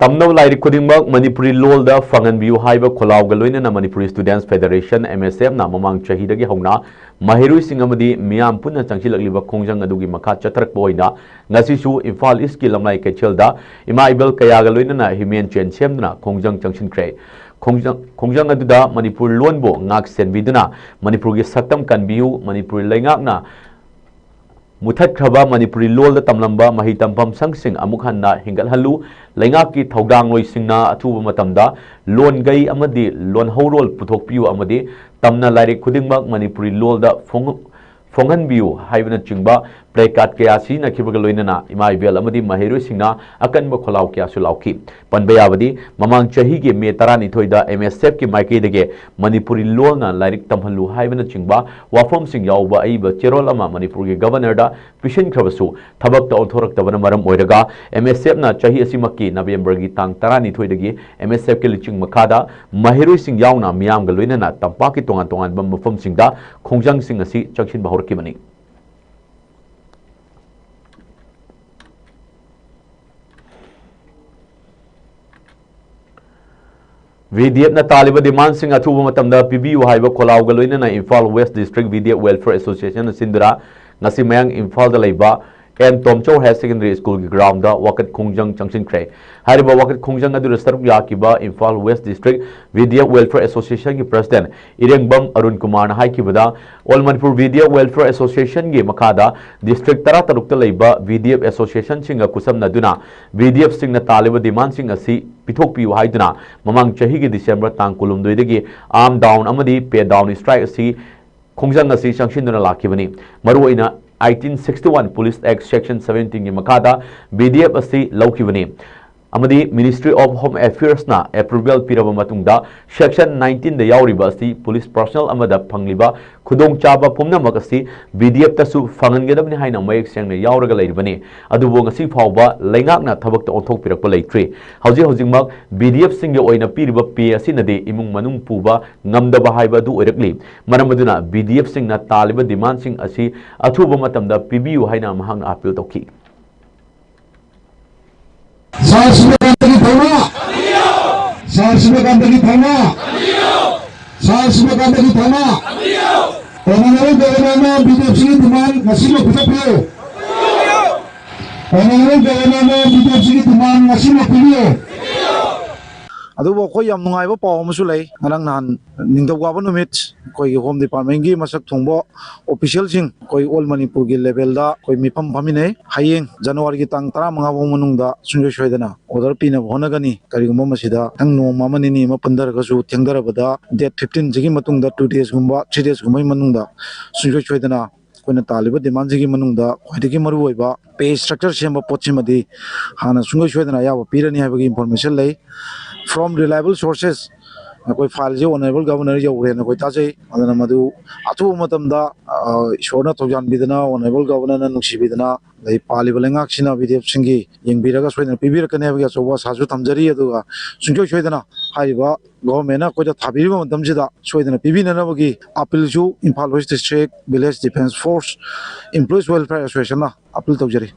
ꯇꯝꯅꯕ ꯂꯥꯏꯔꯤꯛ ꯈꯨꯗꯤꯡꯃꯛ ꯃꯅꯤꯄꯨꯔꯤ ꯂꯣꯜꯗ ꯐꯪꯍꯟꯕꯤꯌꯨ ꯍꯥꯏꯕ ꯈꯣꯜꯂꯥꯎꯒ ꯂꯣꯏꯅꯅ Manipuri Students Federation, M S F, ꯅ ꯃꯃꯥꯡ ꯆꯍꯤꯗꯒꯤ ꯍꯧꯅ ꯃꯍꯩꯔꯣꯏꯁꯤꯡ ꯑꯃꯗꯤ ꯃꯤꯌꯥꯝ ꯄꯨꯟꯅ ꯆꯪꯁꯤꯜꯂꯛꯂꯤꯕ ꯈꯣꯡꯖꯪ ꯑꯗꯨꯒꯤ ꯃꯈꯥ ꯆꯠꯊꯔꯛꯄ ꯑꯣꯏꯅ ꯉꯁꯤꯁꯨ ꯏꯝꯐꯥꯜ ꯏꯁꯀꯤ ꯂꯝꯂꯥꯏ ꯀꯩꯊꯦꯜꯗ ꯏꯃꯥ ꯏꯕꯦꯜ ꯀꯌꯥꯒ ꯂꯣꯏꯅꯅ ꯍꯤꯃꯦꯟ ꯆꯦꯟ ꯁꯦꯝꯗꯨꯅ ꯈꯣꯡꯖꯪ ꯆꯪꯁꯤꯟꯈ꯭ꯔꯦ꯫ ꯈꯣꯡꯖꯪ, ꯈꯣꯡꯖꯪ ꯑꯗꯨꯗ ꯃꯅꯤꯄꯨꯔ ꯂꯣꯟꯕꯨ ꯉꯥꯛ ꯁꯦꯟꯕꯤꯗꯨꯅ ꯃꯅꯤꯄꯨꯔꯒꯤ ꯁꯛꯇꯝ ꯀꯟꯕꯤꯌꯨ, ꯃꯅꯤꯄꯨꯔꯤ ꯂꯩꯉꯥꯛꯅ ꯃꯨꯊꯠꯈ꯭ꯔꯕ ꯃꯅꯤꯄꯨꯔꯤ ꯂꯣꯜꯗ ꯇꯝꯂꯝꯕ ꯃꯍꯩ ꯇꯝꯐꯝ ꯁꯪꯁꯤꯡ ꯑꯃꯨꯛ ꯍꯟꯅ ꯍꯤꯡꯒꯠꯍꯜꯂꯨ, ꯂꯩꯉꯥꯛꯀꯤ ꯊꯧꯗꯥꯡꯂꯣꯏꯁꯤꯡꯅ ꯑꯊꯨꯕ ꯃꯇꯝꯗ ꯂꯣꯟꯒꯩ ꯑꯃꯗꯤ ꯂꯣꯟꯍꯧꯔꯣꯜ ꯄꯨꯊꯣꯛꯄꯤꯌꯨ ꯑꯃꯗꯤ ꯇꯝꯅ ꯂꯥꯏꯔꯤꯛ ꯈꯨꯗꯤꯡꯃꯛ ꯃꯅꯤꯄꯨꯔꯤ ꯂꯣꯜꯗ ꯐꯣꯡ-, ꯐꯣꯡꯍꯟꯕꯤꯌꯨ ꯍꯥꯏꯕꯅꯆꯤꯡꯕ placard ꯀꯌꯥ ꯁꯤꯖꯤꯟꯅꯈꯤꯕꯒ ꯂꯣꯏꯅꯅ ꯏꯃꯥ ꯏꯕꯦꯜ ꯑꯃꯗꯤ ꯃꯍꯩꯔꯣꯏꯁꯤꯡꯅ ꯑꯀꯟꯕ ꯈꯣꯜꯂꯥꯎ ꯀꯌꯥꯁꯨ ꯂꯥꯎꯈꯤ꯫ ꯄꯟꯕ ꯌꯥꯕꯗꯤ, ꯃꯃꯥꯡ ꯆꯍꯤꯒꯤ ꯃꯦ ꯇꯔꯥꯅꯤꯊꯣꯏꯗ M S F ꯀꯤ ꯃꯥꯏꯀꯩꯗꯒꯤ ꯃꯅꯤꯄꯨꯔꯤ ꯂꯣꯜꯅ ꯂꯥꯏꯔꯤꯛ ꯇꯝꯍꯜꯂꯨ ꯍꯥꯏꯕꯅꯆꯤꯡꯕ ꯋꯥꯐꯝꯁꯤꯡ ꯌꯥꯎꯕ ꯑꯏꯕ ꯆꯦꯔꯣꯜ ꯑꯃ ꯃꯅꯤꯄꯨꯔꯒꯤ Governorꯗ ꯄꯤꯁꯤꯟꯈ꯭ꯔꯕꯁꯨ ꯊꯕꯛꯇ ꯑꯣꯟꯊꯣꯔꯛꯇꯕꯅ ꯃꯔꯝ ꯑꯣꯏꯔꯒ M S F ꯅ ꯆꯍꯤ ꯑꯁꯤꯃꯛꯀꯤ ꯅꯕꯦꯝꯕꯔꯒꯤ ꯇꯥꯡ ꯇꯔꯥꯅꯤꯊꯣꯏꯗꯒꯤ M S F ꯀꯤ ꯂꯨꯆꯤꯡ ꯃꯈꯥꯗ ꯃꯍꯩꯔꯣꯏꯁꯤꯡ ꯌꯥꯎꯅ ꯃꯤꯌꯥꯝꯒ ꯂꯣꯏꯅꯅ ꯇꯝꯄꯥꯛꯀꯤ ꯇꯣꯉꯥꯟ ꯇꯣꯉꯥꯟꯕ ꯃꯐꯝꯁꯤꯡꯗ ꯈꯣꯡꯖꯪꯁꯤꯡ ꯑꯁꯤ ꯆꯪꯁꯤꯟꯕ ꯍꯧꯔꯛꯈꯤꯕꯅꯤ꯫ VDF ꯅ ꯇꯥꯜꯂꯤꯕ demandꯁꯤꯡ ꯑꯊꯨꯕ ꯃꯇꯝꯗ ꯄꯤꯕꯤꯌꯨ ꯍꯥꯏꯕ ꯈꯣꯜꯂꯥꯎꯒ ꯂꯣꯏꯅꯅ Imphal West District VDF Welfare Association ꯅ ꯁꯤꯟꯗꯨꯅ ꯉꯁꯤ ꯃꯌꯥꯡ ꯏꯝꯐꯥꯜꯗ ꯂꯩꯕ ꯑꯦꯟ ꯇꯣꯝꯆꯧ Higher Secondary School ꯒꯤ ground ꯗ ꯋꯥꯀꯠ ꯈꯣꯡꯖꯪ ꯆꯪꯁꯤꯟꯈ꯭ꯔꯦ꯫ ꯍꯥꯏꯔꯤꯕ ꯋꯥꯀꯠ ꯈꯣꯡꯖꯪ ꯑꯗꯨꯗ ꯁꯔꯨꯛ ꯌꯥꯈꯤꯕ Imphal West District VDF Welfare Association ꯒꯤ President ꯏꯔꯦꯡꯕꯝ ꯑꯔꯨꯟ ꯀꯨꯃꯥꯔꯅ ꯍꯥꯏꯈꯤꯕꯗ, All Manipur VDF Welfare Association ꯒꯤ ꯃꯈꯥꯗ district ꯇꯔꯥꯇꯔꯨꯛꯇ ꯂꯩꯕ VDF association ꯁꯤꯡꯒ ꯈꯨꯠꯁꯝꯅꯗꯨꯅ VDF ꯁꯤꯡꯅ ꯇꯥꯜꯂꯤꯕ demandꯁꯤꯡ ꯑꯁꯤ ꯄꯤꯊꯣꯛꯄꯤꯌꯨ ꯍꯥꯏꯗꯨꯅ ꯃꯃꯥꯡ ꯆꯍꯤꯒꯤ December ꯇꯥꯡ ꯀꯨꯟꯍꯨꯝꯗꯣꯏꯗꯒꯤ arm down ꯑꯃꯗꯤ pay down strike ꯑꯁꯤ, ꯈꯣꯡꯖꯪ ꯑꯁꯤ ꯆꯪꯁꯤꯟꯗꯨꯅ ꯂꯥꯛꯈꯤꯕꯅꯤ꯫ ꯃꯔꯨꯑꯣꯏꯅ eighteen sixty-one Police Act Section seventeen ꯒꯤ ꯃꯈꯥꯗ VDF ꯑꯁꯤ ꯂꯧꯈꯤꯕꯅꯤ ꯑꯃꯗꯤ Ministry of Home Affairs ꯅ approval ꯄꯤꯔꯕ ꯃꯇꯨꯡꯗ Section nineteen ꯗ ꯌꯥꯎꯔꯤꯕ ꯑꯁꯤ police personnel ꯑꯃꯗ ꯐꯪꯂꯤꯕ ꯈꯨꯗꯣꯡꯆꯥꯕ ꯄꯨꯝꯅꯃꯛ ꯑꯁꯤ VDF ꯇꯁꯨ ꯐꯪꯍꯟꯒꯗꯕꯅꯤ ꯍꯥꯏꯅ ꯃꯌꯦꯛ ꯁꯦꯡꯅ ꯌꯥꯎꯔꯒ ꯂꯩꯔꯤꯕꯅꯤ꯫ ꯑꯗꯨꯕꯨ ꯉꯁꯤ ꯐꯥꯎꯕ ꯂꯩꯉꯥꯛꯅ ꯊꯕꯛꯇ ꯑꯣꯟꯊꯣꯛꯄꯤꯔꯛꯄ ꯂꯩꯇ꯭ꯔꯤ꯫ ꯍꯧꯖꯤꯛ ꯍꯧꯖꯤꯛꯃꯛ VDF ꯁꯤꯡꯒꯤ ꯑꯣꯏꯅ ꯄꯤꯔꯤꯕ pay ꯑꯁꯤꯅꯗꯤ ꯏꯃꯨꯡ ꯃꯅꯨꯡ ꯄꯨꯕ ꯉꯝꯗꯕ ꯍꯥꯏꯕ ꯑꯗꯨ ꯑꯣꯏꯔꯛꯂꯤ꯫ ꯃꯔꯝ ꯑꯗꯨꯅ VDF ꯁꯤꯡꯅ ꯇꯥꯜꯂꯤꯕ demandꯁꯤꯡ ꯑꯁꯤ ꯑꯊꯨꯕ ꯃꯇꯝꯗ ꯄꯤꯕꯤꯌꯨ ꯍꯥꯏꯅ ꯃꯍꯥꯛꯅ appeal ꯇꯧꯈꯤ꯫ ꯁꯥꯁꯤꯡ ꯑꯗꯨꯒꯤ ꯊꯧꯔꯝ ꯁꯤꯕꯀꯥꯟꯇꯒꯤ ꯊꯧꯅꯥ, ꯁꯥꯔ ꯁꯤꯕꯀꯥꯟꯇꯒꯤ ꯊꯧꯅꯥ꯫ Honourable Governor-ꯅ ꯕꯤꯗꯤꯑꯦꯐꯁꯤꯒꯤ demand ꯉꯁꯤꯃꯛ ꯄꯤꯊꯣꯛꯄꯤꯌꯨ꯫ Honourable Governor-ꯅ ꯕꯤꯗꯤꯑꯦꯐꯁꯤꯒꯤ demand ꯉꯁꯤꯃꯛ ꯄꯤꯕꯤꯌꯨ꯫ ꯑꯗꯨꯕꯨ ꯑꯩꯈꯣꯏ ꯌꯥꯝ ꯅꯨꯡꯉꯥꯏꯕ ꯄꯥꯎ ꯑꯃꯁꯨ ꯂꯩ꯫ ꯉꯔꯥꯡ ꯅꯍꯥꯟ ꯅꯤꯡꯊꯧꯀꯥꯕ ꯅꯨꯃꯤꯠ ꯑꯩꯈꯣꯏꯒꯤ Home Department-ꯀꯤ ꯃꯁꯛ ꯊꯣꯡꯕ official-ꯁꯤꯡ ꯑꯩꯈꯣꯏ all ꯃꯅꯤꯄꯨꯔꯒꯤ level-ꯗ ꯑꯩꯈꯣꯏ ꯃꯤꯐꯝ ꯐꯝꯃꯤꯟꯅꯩ꯫ ꯍꯌꯦꯡ January-ꯒꯤ ꯇꯥꯡ ꯇꯔꯥꯃꯉꯥ ꯐꯥꯎ ꯃꯅꯨꯡꯗ ꯁꯨꯡꯁꯣꯏ ꯁꯣꯏꯗꯅ order ꯄꯤꯅꯕ ꯍꯣꯠꯅꯒꯅꯤ꯫ ꯀꯔꯤꯒꯨꯝꯕ ꯃꯁꯤꯗ ꯈꯤꯇꯪ ꯅꯣꯡꯃ ꯑꯃ ꯅꯤꯅꯤ ꯑꯃ ꯄꯟꯊꯔꯒꯁꯨ, ꯊꯦꯡꯊꯔꯕꯗ date fifteen-ꯁꯤꯒꯤ ꯃꯇꯨꯡꯗ two days-ꯀꯨꯝꯕ, three days-ꯀꯨꯝꯕꯒꯤ ꯃꯅꯨꯡꯗ ꯁꯨꯡꯁꯣꯏ ꯁꯣꯏꯗꯅ ꯑꯩꯈꯣꯏꯅ ꯇꯥꯜꯂꯤꯕ demand-ꯁꯤꯒꯤ ꯃꯅꯨꯡꯗ ꯈ꯭ꯋꯥꯏꯗꯒꯤ ꯃꯔꯨꯑꯣꯏꯕ pay structure ꯁꯦꯝꯕ ꯄꯣꯠꯁꯤꯃꯗꯤ ꯍꯥꯟꯅ ꯁꯨꯡꯁꯣꯏ ꯁꯣꯏꯗꯅ ꯑꯌꯥꯕ ꯄꯤꯔꯅꯤ ꯍꯥꯏꯕꯒꯤ information ꯂꯩ꯫ From reliable sources ꯑꯩꯈꯣꯏ file-ꯁꯦ Honourable Governor ꯌꯧꯔꯦꯅ ꯑꯩꯈꯣꯏ ꯇꯥꯖꯩ꯫ ꯑꯗꯨꯅ ꯃꯗꯨ ꯑꯊꯨꯕ ꯃꯇꯝꯗ, ꯑ, ꯏꯁꯣꯔꯅ ꯊꯧꯖꯥꯟꯕꯤꯗꯅ, Honourable Governor-ꯅ ꯅꯨꯡꯁꯤꯕꯤꯗꯅ, ꯑꯗꯩ ꯄꯥꯜꯂꯤꯕ ꯂꯩꯉꯥꯛꯁꯤꯅ ꯕꯤꯗꯦꯞꯁꯤꯡꯒꯤ ꯌꯦꯡꯕꯤꯔꯒ ꯁꯣꯏꯗꯅ ꯄꯤꯕꯤꯔꯛꯀꯅꯤ ꯍꯥꯏꯕꯒꯤ ꯑꯆꯧꯕ ꯑꯁꯥꯁꯨ ꯊꯝꯖꯔꯤ꯫ ꯑꯗꯨꯒ ꯁꯨꯡꯁꯣꯏ ꯁꯣꯏꯗꯅ ꯍꯥꯏꯔꯤꯕ government-ꯅ ꯑꯩꯈꯣꯏꯗ ꯊꯥꯕꯤꯔꯤꯕ ꯃꯇꯝꯁꯤꯗ ꯁꯣꯏꯗꯅ ꯄꯤꯕꯤꯅꯅꯕꯒꯤ appeal-ꯁꯨ Imphal West District Village Defence Force Employees Welfare Association-ꯅ appeal ꯇꯧꯖꯔꯤ꯫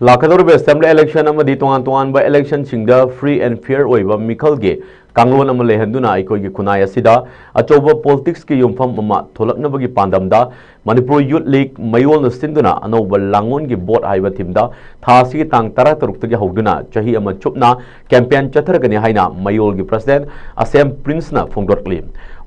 ꯂꯥꯛꯀꯗꯧꯔꯤꯕ assembly election ꯑꯃꯗꯤ ꯇꯣꯉꯥꯟ ꯇꯣꯉꯥꯟꯕ election-ꯁꯤꯡꯗ free and fair ꯑꯣꯏꯕ ꯃꯤꯈꯜꯒꯤ ꯀꯥꯡꯂꯣꯟ ꯑꯃ ꯂꯩꯍꯟꯗꯨꯅ ꯑꯩꯈꯣꯏꯒꯤ ꯈꯨꯟꯅꯥꯏ ꯑꯁꯤꯗ ꯑꯆꯧꯕ politics-ꯀꯤ ꯌꯨꯝꯐꯝ ꯑꯃ ꯊꯣꯛꯂꯛꯅꯕꯒꯤ ꯄꯥꯟꯗꯝꯗ Manipur Youth League ꯃꯌꯣꯜꯅ ꯁꯤꯟꯗꯨꯅ ꯑꯅꯧꯕ ꯂꯥꯡꯑꯣꯟꯒꯤ ꯚꯣꯠ ꯍꯥꯏꯕ theme-ꯗ ꯊꯥ ꯑꯁꯤꯒꯤ ꯇꯥꯡ ꯇꯔꯥꯇꯔꯨꯛꯇꯒꯤ ꯍꯧꯗꯨꯅ ꯆꯍꯤ ꯑꯃ ꯆꯨꯞꯅ campaign ꯆꯠꯊꯔꯒꯅꯤ ꯍꯥꯏꯅ ꯃꯌꯣꯜꯒꯤ president ꯑꯁꯦꯝ ꯄ꯭ꯔꯤꯟꯁꯅ ꯐꯣꯡꯗꯣꯔꯛꯂꯤ꯫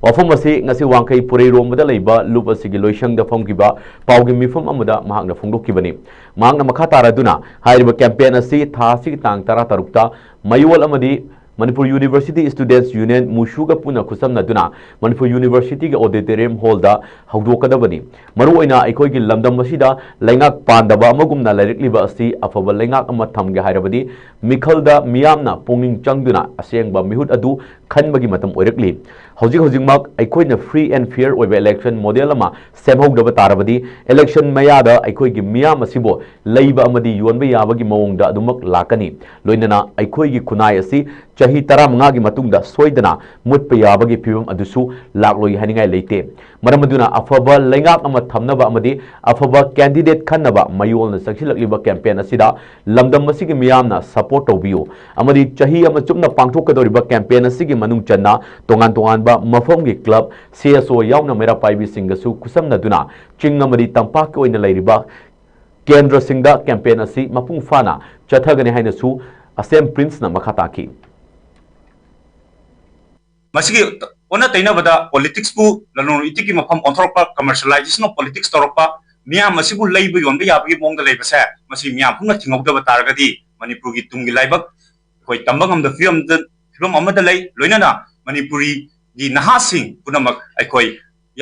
ꯋꯥꯐꯝ ꯑꯁꯤ ꯉꯁꯤ ꯋꯥꯡꯈꯩ ꯄꯨꯔꯩꯔꯣꯝꯕꯗ ꯂꯩꯕ ꯂꯨꯞ ꯑꯁꯤꯒꯤ ꯂꯣꯏꯁꯪꯗ ꯐꯝꯈꯤꯕ ꯄꯥꯎꯒꯤ ꯃꯤꯐꯝ ꯑꯃꯗ ꯃꯍꯥꯛꯅ ꯐꯣꯡꯗꯣꯛꯈꯤꯕꯅꯤ꯫ ꯃꯍꯥꯛꯅ ꯃꯈꯥ ꯇꯥꯔꯗꯨꯅ ꯍꯥꯏꯔꯤꯕ campaign ꯑꯁꯤ ꯊꯥ ꯑꯁꯤꯒꯤ ꯇꯥꯡ ꯇꯔꯥꯇꯔꯨꯛꯇ ꯃꯌꯣꯜ ꯑꯃꯗꯤ Manipur University Students Union, ꯃꯨꯁꯨꯒ ꯄꯨꯟꯅ ꯈꯨꯠꯁꯝꯅꯗꯨꯅ Manipur University-ꯒꯤ auditorium hall-ꯗ ꯍꯧꯗꯣꯛꯀꯗꯕꯅꯤ꯫ ꯃꯔꯨꯑꯣꯏꯅ ꯑꯩꯈꯣꯏꯒꯤ ꯂꯝꯗꯝ ꯑꯁꯤꯗ ꯂꯩꯉꯥꯛ ꯄꯥꯟꯗꯕ ꯑꯃꯒꯨꯝꯅ ꯂꯩꯔꯛꯂꯤꯕ ꯑꯁꯤ ꯑꯐꯕ ꯂꯩꯉꯥꯛ ꯑꯃ ꯊꯝꯒꯦ ꯍꯥꯏꯔꯕꯗꯤ ꯃꯤꯈꯜꯗ ꯃꯤꯌꯥꯝꯅ ꯄꯨꯛꯅꯤꯡ ꯆꯪꯗꯨꯅ ꯑꯁꯦꯡꯕ ꯃꯤꯍꯨꯠ ꯑꯗꯨ ꯈꯟꯕꯒꯤ ꯃꯇꯝ ꯑꯣꯏꯔꯛꯂꯤ꯫ ꯍꯧꯖꯤꯛ ꯍꯧꯖꯤꯛꯃꯛ ꯑꯩꯈꯣꯏꯅ free and fair ꯑꯣꯏꯕ election model ꯑꯃ ꯁꯦꯝꯍꯧꯗꯕ ꯇꯥꯔꯕꯗꯤ election ꯃꯌꯥꯗ ꯑꯩꯈꯣꯏꯒꯤ ꯃꯤꯌꯥꯝ ꯑꯁꯤꯕꯨ ꯂꯩꯕ ꯑꯃꯗꯤ ꯌꯣꯟꯕ ꯌꯥꯕꯒꯤ ꯃꯑꯣꯡꯗ ꯑꯗꯨꯃꯛ ꯂꯥꯛꯀꯅꯤ꯫ ꯂꯣꯏꯅꯅ ꯑꯩꯈꯣꯏꯒꯤ ꯈꯨꯟꯅꯥꯏ ꯑꯁꯤ ꯆꯍꯤ ꯇꯔꯥꯃꯉꯥꯒꯤ ꯃꯇꯨꯡꯗ ꯁꯣꯏꯗꯅ ꯃꯨꯠꯄ ꯌꯥꯕꯒꯤ ꯐꯤꯕꯝ ꯑꯗꯨꯁꯨ ꯂꯥꯛꯂꯣꯏ ꯍꯥꯏꯅꯤꯡꯉꯥꯏ ꯂꯩꯇꯦ꯫ ꯃꯔꯝ ꯑꯗꯨꯅ ꯑꯐꯕ ꯂꯩꯉꯥꯛ ꯑꯃ ꯊꯝꯅꯕ ꯑꯃꯗꯤ ꯑꯐꯕ candidate ꯈꯟꯅꯕ ꯃꯌꯣꯜꯅ ꯆꯪꯁꯤꯜꯂꯛꯂꯤꯕ campaign ꯑꯁꯤꯗ ꯂꯝꯗꯝ ꯑꯁꯤꯒꯤ ꯃꯤꯌꯥꯝꯅ support ꯇꯧꯕꯤꯌꯨ ꯑꯃꯗꯤ ꯆꯍꯤ ꯑꯃ ꯆꯨꯞꯅ ꯄꯥꯡꯊꯣꯛꯀꯗꯧꯔꯤꯕ campaign ꯑꯁꯤꯒꯤ ꯃꯅꯨꯡ ꯆꯟꯅ ꯇꯣꯉꯥꯟ ꯇꯣꯉꯥꯟꯕ ꯃꯐꯝꯒꯤ club, C S O ꯌꯥꯎꯅ ꯃꯩꯔꯥ ꯄꯥꯏꯕꯤꯁꯤꯡꯒꯁꯨ ꯈꯨꯠꯁꯝꯅꯗꯨꯅ ꯆꯤꯡ ꯑꯃꯗꯤ ꯇꯝꯄꯥꯛꯀꯤ ꯑꯣꯏꯅ ꯂꯩꯔꯤꯕ ꯀꯦꯟꯗ꯭ꯔꯁꯤꯡꯗ campaign ꯑꯁꯤ ꯃꯄꯨꯡ ꯐꯥꯅ ꯆꯠꯊꯒꯅꯤ ꯍꯥꯏꯅꯁꯨ ꯑꯁꯦꯝ ꯄ꯭ꯔꯤꯟꯁꯅ ꯃꯈꯥ ꯇꯥꯈꯤ꯫ ꯃꯁꯤꯒꯤ ꯑꯣꯟꯅ ꯇꯩꯅꯕꯗ politics ꯄꯨ ꯂꯂꯣꯟ ꯏꯇꯤꯛꯀꯤ ꯃꯐꯝ ꯑꯣꯟꯊꯣꯔꯛꯄ, commercialization of politics ꯇꯧꯔꯛꯄ, ꯃꯤꯌꯥꯝ ꯑꯁꯤꯕꯨ ꯂꯩꯕ ꯌꯣꯟꯕ ꯌꯥꯕꯒꯤ ꯃꯑꯣꯡꯗ ꯂꯩꯕꯁꯦ, ꯃꯁꯤ ꯃꯤꯌꯥꯝ ꯄꯨꯝꯅ ꯊꯤꯡꯍꯧꯗꯕ ꯇꯥꯔꯒꯗꯤ ꯃꯅꯤꯄꯨꯔꯒꯤ ꯇꯨꯡꯒꯤ ꯂꯥꯏꯕꯛ ꯑꯩꯈꯣꯏ ꯇꯝꯕ ꯉꯝꯗ ꯐꯤꯕꯝꯗ, ꯐꯤꯕꯝ ꯑꯃꯗ ꯂꯩ꯫ ꯂꯣꯏꯅꯅ ꯃꯅꯤꯄꯨꯔꯤꯒꯤ ꯅꯍꯥꯁꯤꯡ ꯄꯨꯝꯅꯃꯛ ꯑꯩꯈꯣꯏ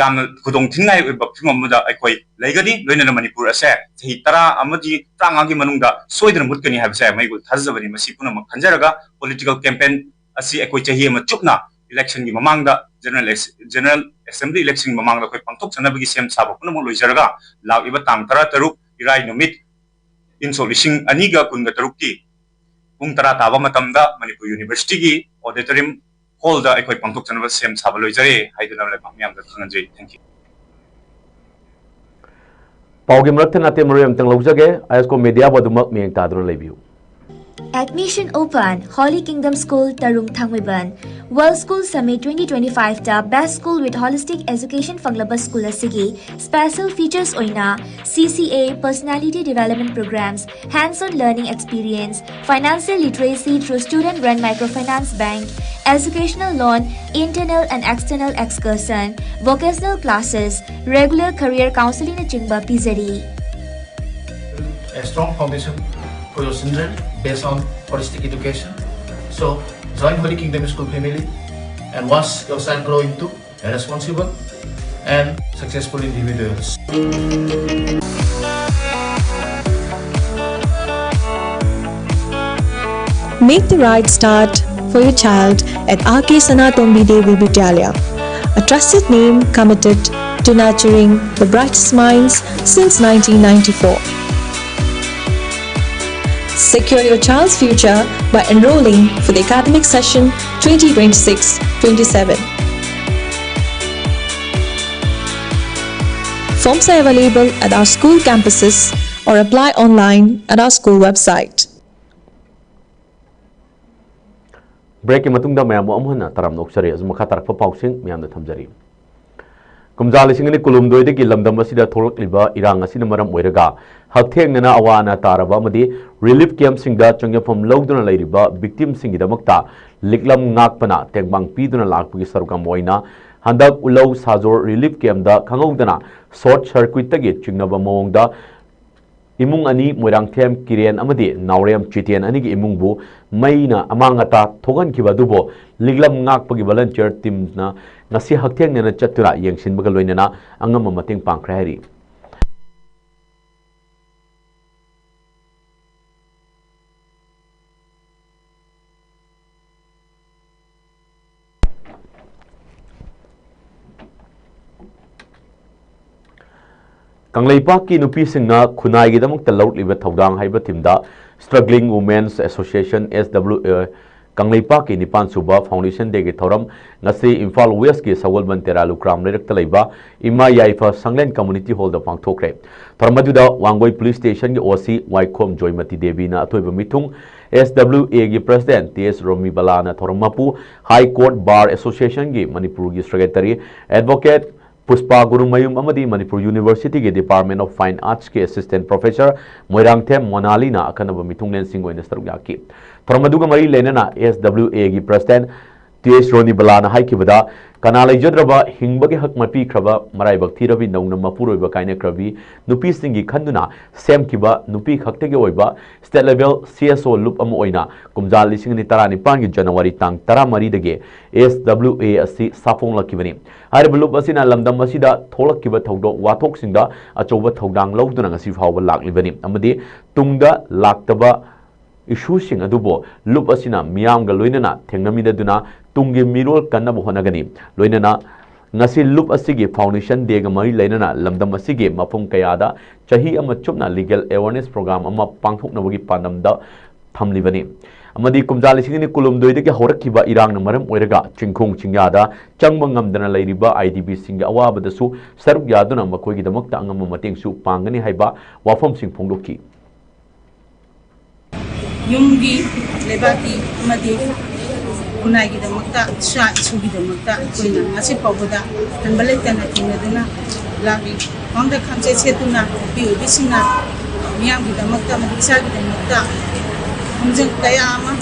ꯌꯥꯝꯅ ꯈꯨꯗꯣꯡ ꯊꯤꯅꯤꯡꯉꯥꯏ ꯑꯣꯏꯕ ꯐꯤꯕꯝ ꯑꯃꯗ ꯑꯩꯈꯣꯏ ꯂꯩꯒꯅꯤ꯫ ꯂꯣꯏꯅꯅ ꯃꯅꯤꯄꯨꯔ ꯑꯁꯦ ꯆꯍꯤ ꯇꯔꯥ ꯑꯃꯗꯤ ꯇꯔꯥꯃꯉꯥꯒꯤ ꯃꯅꯨꯡꯗ ꯁꯣꯏꯗꯅ ꯃꯨꯠꯀꯅꯤ ꯍꯥꯏꯕꯁꯦ ꯃꯩꯒꯨ ꯊꯥꯖꯖꯕꯅꯤ꯫ ꯃꯁꯤ ꯄꯨꯝꯅꯃꯛ ꯈꯟꯖꯔꯒ political campaign ꯑꯁꯤ ꯑꯩꯈꯣꯏ ꯆꯍꯤ ꯑꯃ ꯆꯨꯞꯅ election ꯒꯤ ꯃꯃꯥꯡꯗ, general ex-, general assembly election ꯒꯤ ꯃꯃꯥꯡꯗ ꯑꯩꯈꯣꯏ ꯄꯥꯡꯊꯣꯛꯆꯅꯕꯒꯤ ꯁꯦꯝ ꯁꯥꯕ ꯄꯨꯝꯅꯃꯛ ꯂꯣꯏꯖꯔꯒ, ꯂꯥꯛꯂꯤꯕ ꯇꯥꯡ ꯇꯔꯥ ꯇꯔꯨꯛ ꯏꯔꯥꯏ ꯅꯨꯃꯤꯠ, ꯏꯪ ꯁꯣꯛ ꯂꯤꯁꯤꯡ ꯑꯅꯤꯒ ꯀꯨꯟꯒ ꯇꯔꯨꯛꯀꯤ ꯄꯨꯡ ꯇꯔꯥ ꯇꯥꯕ ꯃꯇꯝꯗ ꯃꯅꯤꯄꯨꯔ university ꯒꯤ auditorium hall ꯗ ꯑꯩꯈꯣꯏ ꯄꯥꯡꯊꯣꯛꯆꯅꯕ ꯁꯦꯝ ꯁꯥꯕ ꯂꯣꯏꯖꯔꯦ ꯍꯥꯏꯗꯨꯅ ꯂꯩꯕꯥꯛ ꯃꯤꯌꯥꯝꯗ ꯈꯪꯍꯟꯖꯔꯤ꯫ Thank you꯫ ꯄꯥꯎꯒꯤ ꯃꯔꯛ ꯊꯠꯅ ꯑꯇꯦꯟ ꯃꯔꯣꯜ ꯑꯃꯇꯪ ꯂꯧꯖꯒꯦ꯫ ꯑꯥꯏ ꯑꯦꯁ ꯀꯣ ꯃꯦꯗꯤꯌꯥꯕꯨ ꯑꯗꯨꯃꯛ ꯃꯤꯠꯌꯦꯡ ꯇꯥꯗꯨꯅ ꯂꯩꯕꯤꯌꯨ꯫ Admission open, Holy Kingdom School, Tarung Thangmeiban. World School Summit twenty twenty-five ꯇ Best School with Holistic Education ꯐꯪꯂꯕ school ꯑꯁꯤꯒꯤ special features ꯑꯣꯏꯅ C C A, personality development programs, hands-on learning experience, financial literacy through student-run microfinance bank, educational loan, internal and external excursion, vocational classes, regular career counseling ꯅꯆꯤꯡꯕ ꯄꯤꯖꯔꯤ꯫ A strong foundation for your children based on holistic education. So join Holy Kingdom School family and watch your child grow into a responsible and successful individuals. Make the right start for your child at R K Sanatombi Devi Vidyalaya, a trusted name committed to nurturing the brightest minds since nineteen ninety-four. Secure your child's future by enrolling for the academic session twenty twenty-six twenty-seven. Forms are available at our school campuses or apply online at our school website. Break ꯀꯤ ꯃꯇꯨꯡꯗ ꯃꯌꯥꯝꯕꯨ ꯑꯃꯨꯛ ꯍꯟꯅ ꯇꯔꯥꯝꯅ ꯑꯣꯛꯆꯔꯤ꯫ ꯑꯁꯨꯝ ꯃꯈꯥ ꯇꯥꯔꯛꯄ ꯄꯥꯎꯁꯤꯡ ꯃꯌꯥꯝꯗ ꯊꯝꯖꯔꯤ꯫ ꯀꯨꯝꯖꯥ ꯂꯤꯁꯤꯡ ꯑꯅꯤ ꯀꯨꯟꯍꯨꯝꯗꯣꯏꯗꯒꯤ ꯂꯝꯗꯝ ꯑꯁꯤꯗ ꯊꯣꯛꯂꯛꯂꯤꯕ ꯏꯔꯥꯡ ꯑꯁꯤꯅ ꯃꯔꯝ ꯑꯣꯏꯔꯒ ꯍꯛꯊꯦꯡꯅꯅ ꯑꯋꯥ ꯑꯅꯥ ꯇꯥꯔꯕ ꯑꯃꯗꯤ relief camp ꯁꯤꯡꯗ ꯆꯪꯖꯐꯝ ꯂꯧꯗꯨꯅ ꯂꯩꯔꯤꯕ victim ꯁꯤꯡꯒꯤꯗꯃꯛꯇ ꯂꯤꯛꯂꯝ ꯉꯥꯛꯄꯅ ꯇꯦꯡꯕꯥꯡ ꯄꯤꯗꯨꯅ ꯂꯥꯛꯄꯒꯤ ꯁꯔꯨꯛ ꯑꯃ ꯑꯣꯏꯅ ꯍꯟꯗꯛ ꯎꯂꯧ ꯁꯥꯖꯣꯔ relief camp ꯗ ꯈꯪꯍꯧꯗꯅ short circuit ꯇꯒꯤ ꯆꯤꯡꯅꯕ ꯃꯑꯣꯡꯗ ꯏꯃꯨꯡ ꯑꯅꯤ, ꯃꯣꯏꯔꯥꯡꯊꯦꯝ ꯀꯤꯔꯦꯟ ꯑꯃꯗꯤ ꯅꯥꯎꯔꯦꯝ ꯆꯤꯇꯦꯟ ꯑꯅꯤꯒꯤ ꯏꯃꯨꯡꯕꯨ ꯃꯩꯅ ꯑꯃꯥꯡ ꯑꯇꯥ ꯊꯣꯛꯍꯟꯈꯤꯕ ꯑꯗꯨꯕꯨ ꯂꯤꯛꯂꯝ ꯉꯥꯛꯄꯒꯤ volunteer team ꯅ ꯉꯁꯤ ꯍꯛꯊꯦꯡꯅꯅ ꯆꯠꯇꯨꯅ ꯌꯦꯡꯁꯤꯟꯕꯒ ꯂꯣꯏꯅꯅ ꯑꯉꯝꯕ ꯃꯇꯦꯡ ꯄꯥꯡꯈ꯭ꯔꯦ ꯍꯥꯏꯔꯤ꯫ ꯀꯪꯂꯩꯄꯥꯛꯀꯤ ꯅꯨꯄꯤꯁꯤꯡꯅ ꯈꯨꯟꯅꯥꯏꯒꯤꯗꯃꯛꯇ ꯂꯧꯔꯛꯂꯤꯕ ꯊꯧꯗꯥꯡ ꯍꯥꯏꯕ theme the Struggling Women's Association, S W A, ꯀꯪꯂꯩꯄꯥꯛꯀꯤ ꯅꯤꯄꯥꯟ ꯁꯨꯕ Foundation Day ꯒꯤ ꯊꯧꯔꯝ ꯉꯁꯤ ꯏꯝꯐꯥꯜ West ꯀꯤ ꯁꯒꯣꯜꯕꯟ ꯇꯦꯔꯥ ꯂꯨꯀ꯭ꯔꯥꯝ ꯂꯩꯔꯛꯇ ꯂꯩꯕ ꯏꯃꯥ ꯌꯥꯏꯐ ꯁꯪꯂꯦꯟ Community Hall ꯗ ꯄꯥꯡꯊꯣꯛꯈ꯭ꯔꯦ꯫ ꯊꯧꯔꯝ ꯑꯗꯨꯗ ꯋꯥꯡꯒꯣꯏ Police Station ꯒꯤ O C ꯋꯥꯏꯈꯣꯝ ꯖꯣꯏꯃꯇꯤ ꯗꯦꯕꯤꯅ ꯑꯊꯣꯏꯕ ꯃꯤꯊꯨꯡ, S W A ꯒꯤ President ꯇꯤ ꯑꯦꯁ ꯔꯣꯃꯤꯕꯂꯥꯅ ꯊꯧꯔꯝ ꯃꯄꯨ, High Court Bar Association ꯒꯤ ꯃꯅꯤꯄꯨꯔꯒꯤ Secretary Advocate ꯄꯨꯁꯄꯥ ꯒꯨꯔꯨꯃꯌꯨꯝ ꯑꯃꯗꯤ ꯃꯅꯤꯄꯨꯔ University ꯒꯤ Department of Fine Arts ꯀꯤ Assistant Professor ꯃꯣꯏꯔꯥꯡꯊꯦꯝ ꯃꯣꯅꯥꯂꯤꯅ ꯑꯈꯟꯅꯕ ꯃꯤꯊꯨꯡꯂꯦꯟꯁꯤꯡ ꯑꯣꯏꯅ ꯁꯔꯨꯛ ꯌꯥꯈꯤ꯫ ꯊꯧꯔꯝ ꯑꯗꯨꯒ ꯃꯔꯤ ꯂꯩꯅꯅ S W A ꯒꯤ President ꯇꯤ ꯑꯦꯁ ꯔꯣꯅꯤꯕꯂꯥꯅ ꯍꯥꯏꯈꯤꯕꯗ, ꯀꯅꯥ ꯂꯩꯖꯗ꯭ꯔꯕ, ꯍꯤꯡꯕꯒꯤ ꯍꯛ ꯃꯥꯏꯄꯤꯈ꯭ꯔꯕ, ꯃꯔꯥꯏꯕꯛ ꯊꯤꯔꯕꯤ, ꯅꯧꯅ ꯃꯄꯨꯔꯣꯏꯕ ꯀꯥꯏꯅꯈ꯭ꯔꯕꯤ ꯅꯨꯄꯤꯁꯤꯡꯒꯤ ꯈꯟꯗꯨꯅ ꯁꯦꯝꯈꯤꯕ ꯅꯨꯄꯤ ꯈꯛꯇꯒꯤ ꯑꯣꯏꯕ state level C S O loop ꯑꯃ ꯑꯣꯏꯅ ꯀꯨꯝꯖꯥ ꯂꯤꯁꯤꯡ ꯑꯅꯤ ꯇꯔꯥꯅꯤꯄꯥꯟꯒꯤ January ꯇꯥꯡ ꯇꯔꯥꯃꯔꯤꯗꯒꯤ S W A ꯑꯁꯤ ꯁꯥꯐꯣꯡꯂꯛꯈꯤꯕꯅꯤ꯫ ꯍꯥꯏꯔꯤꯕ loop ꯑꯁꯤꯅ ꯂꯝꯗꯝ ꯑꯁꯤꯗ ꯊꯣꯛꯂꯛꯈꯤꯕ ꯊꯧꯗꯣꯛ ꯋꯥꯊꯣꯛꯁꯤꯡꯗ ꯑꯆꯧꯕ ꯊꯧꯗꯥꯡ ꯂꯧꯗꯨꯅ ꯉꯁꯤ ꯐꯥꯎꯕ ꯂꯥꯛꯂꯤꯕꯅꯤ ꯑꯃꯗꯤ ꯇꯨꯡꯗ ꯂꯥꯛꯇꯕ ꯏꯁꯨꯁꯤꯡ ꯑꯗꯨꯕꯨ ꯂꯨꯞ ꯑꯁꯤꯅ ꯃꯤꯌꯥꯝꯒ ꯂꯣꯏꯅꯅ ꯊꯦꯡꯅꯃꯤꯟꯅꯗꯨꯅ ꯇꯨꯡꯒꯤ ꯃꯤꯔꯣꯜ ꯀꯟꯅꯕ ꯍꯣꯠꯅꯒꯅꯤ꯫ ꯂꯣꯏꯅꯅ ꯉꯁꯤ ꯂꯨꯞ ꯑꯁꯤꯒꯤ ꯐꯥꯎꯟꯗꯦꯁꯟ ꯗꯦꯒ ꯃꯔꯤ ꯂꯩꯅꯅ ꯂꯝꯗꯝ ꯑꯁꯤꯒꯤ ꯃꯐꯝ ꯀꯌꯥꯗ ꯆꯍꯤ ꯑꯃ ꯆꯨꯞꯅ ꯂꯤꯒꯦꯜ ꯑꯦꯋꯥꯔꯅꯦꯁ ꯄ꯭ꯔꯣꯒ꯭ꯔꯥꯝ ꯑꯃ ꯄꯥꯡꯊꯣꯛꯅꯕꯒꯤ ꯄꯥꯟꯗꯝꯗ ꯊꯝꯂꯤꯕꯅꯤ꯫ ꯑꯃꯗꯤ ꯀꯨꯝꯖꯥ ꯂꯤꯁꯤꯡ ꯑꯅꯤ ꯀꯨꯟꯍꯨꯝꯗꯣꯏꯗꯒꯤ ꯍꯧꯔꯛꯈꯤꯕ ꯏꯔꯥꯡꯅ ꯃꯔꯝ ꯑꯣꯏꯔꯒ ꯆꯤꯡꯈꯣꯡ ꯆꯤꯡꯌꯥꯗ ꯆꯪꯕ ꯉꯝꯗꯅ ꯂꯩꯔꯤꯕ ꯑꯥꯏ ꯗꯤ ꯕꯤꯁꯤꯡꯒꯤ ꯑꯋꯥꯕꯗꯁꯨ ꯁꯔꯨꯛ ꯌꯥꯗꯨꯅ ꯃꯈꯣꯏꯒꯤꯗꯃꯛꯇ ꯑꯉꯝꯕ ꯃꯇꯦꯡꯁꯨ ꯄꯥꯡꯒꯅꯤ ꯍꯥꯏꯕ ꯋꯥꯐꯝꯁꯤꯡ ꯐꯣꯡꯗꯣꯛꯈꯤ꯫ ꯌꯨꯝꯒꯤ, ꯂꯩꯕꯥꯛꯀꯤ ꯑꯃꯗꯤ ꯈꯨꯟꯅꯥꯏꯒꯤꯗꯃꯛꯇ, ꯏꯆꯥ ꯏꯁꯨꯒꯤꯗꯃꯛꯇ ꯑꯩꯈꯣꯏꯅ ꯉꯁꯤ ꯐꯥꯎꯕꯗ ꯍꯟꯕ ꯂꯩꯇꯅ ꯊꯦꯡꯅꯗꯨꯅ ꯂꯥꯛꯂꯤ꯫ ꯈ꯭ꯋꯥꯡꯗ ꯈꯥꯡꯆꯦꯠ ꯁꯦꯠꯇꯨꯅ ꯅꯨꯄꯤ ꯑꯣꯏꯕꯤꯁꯤꯡꯅ ꯃꯤꯌꯥꯝꯒꯤꯗꯃꯛꯇ ꯑꯃꯗꯤ ꯏꯆꯥꯒꯤꯗꯃꯛꯇ ꯈꯣꯡꯖꯪ ꯀꯌꯥ ꯑꯃ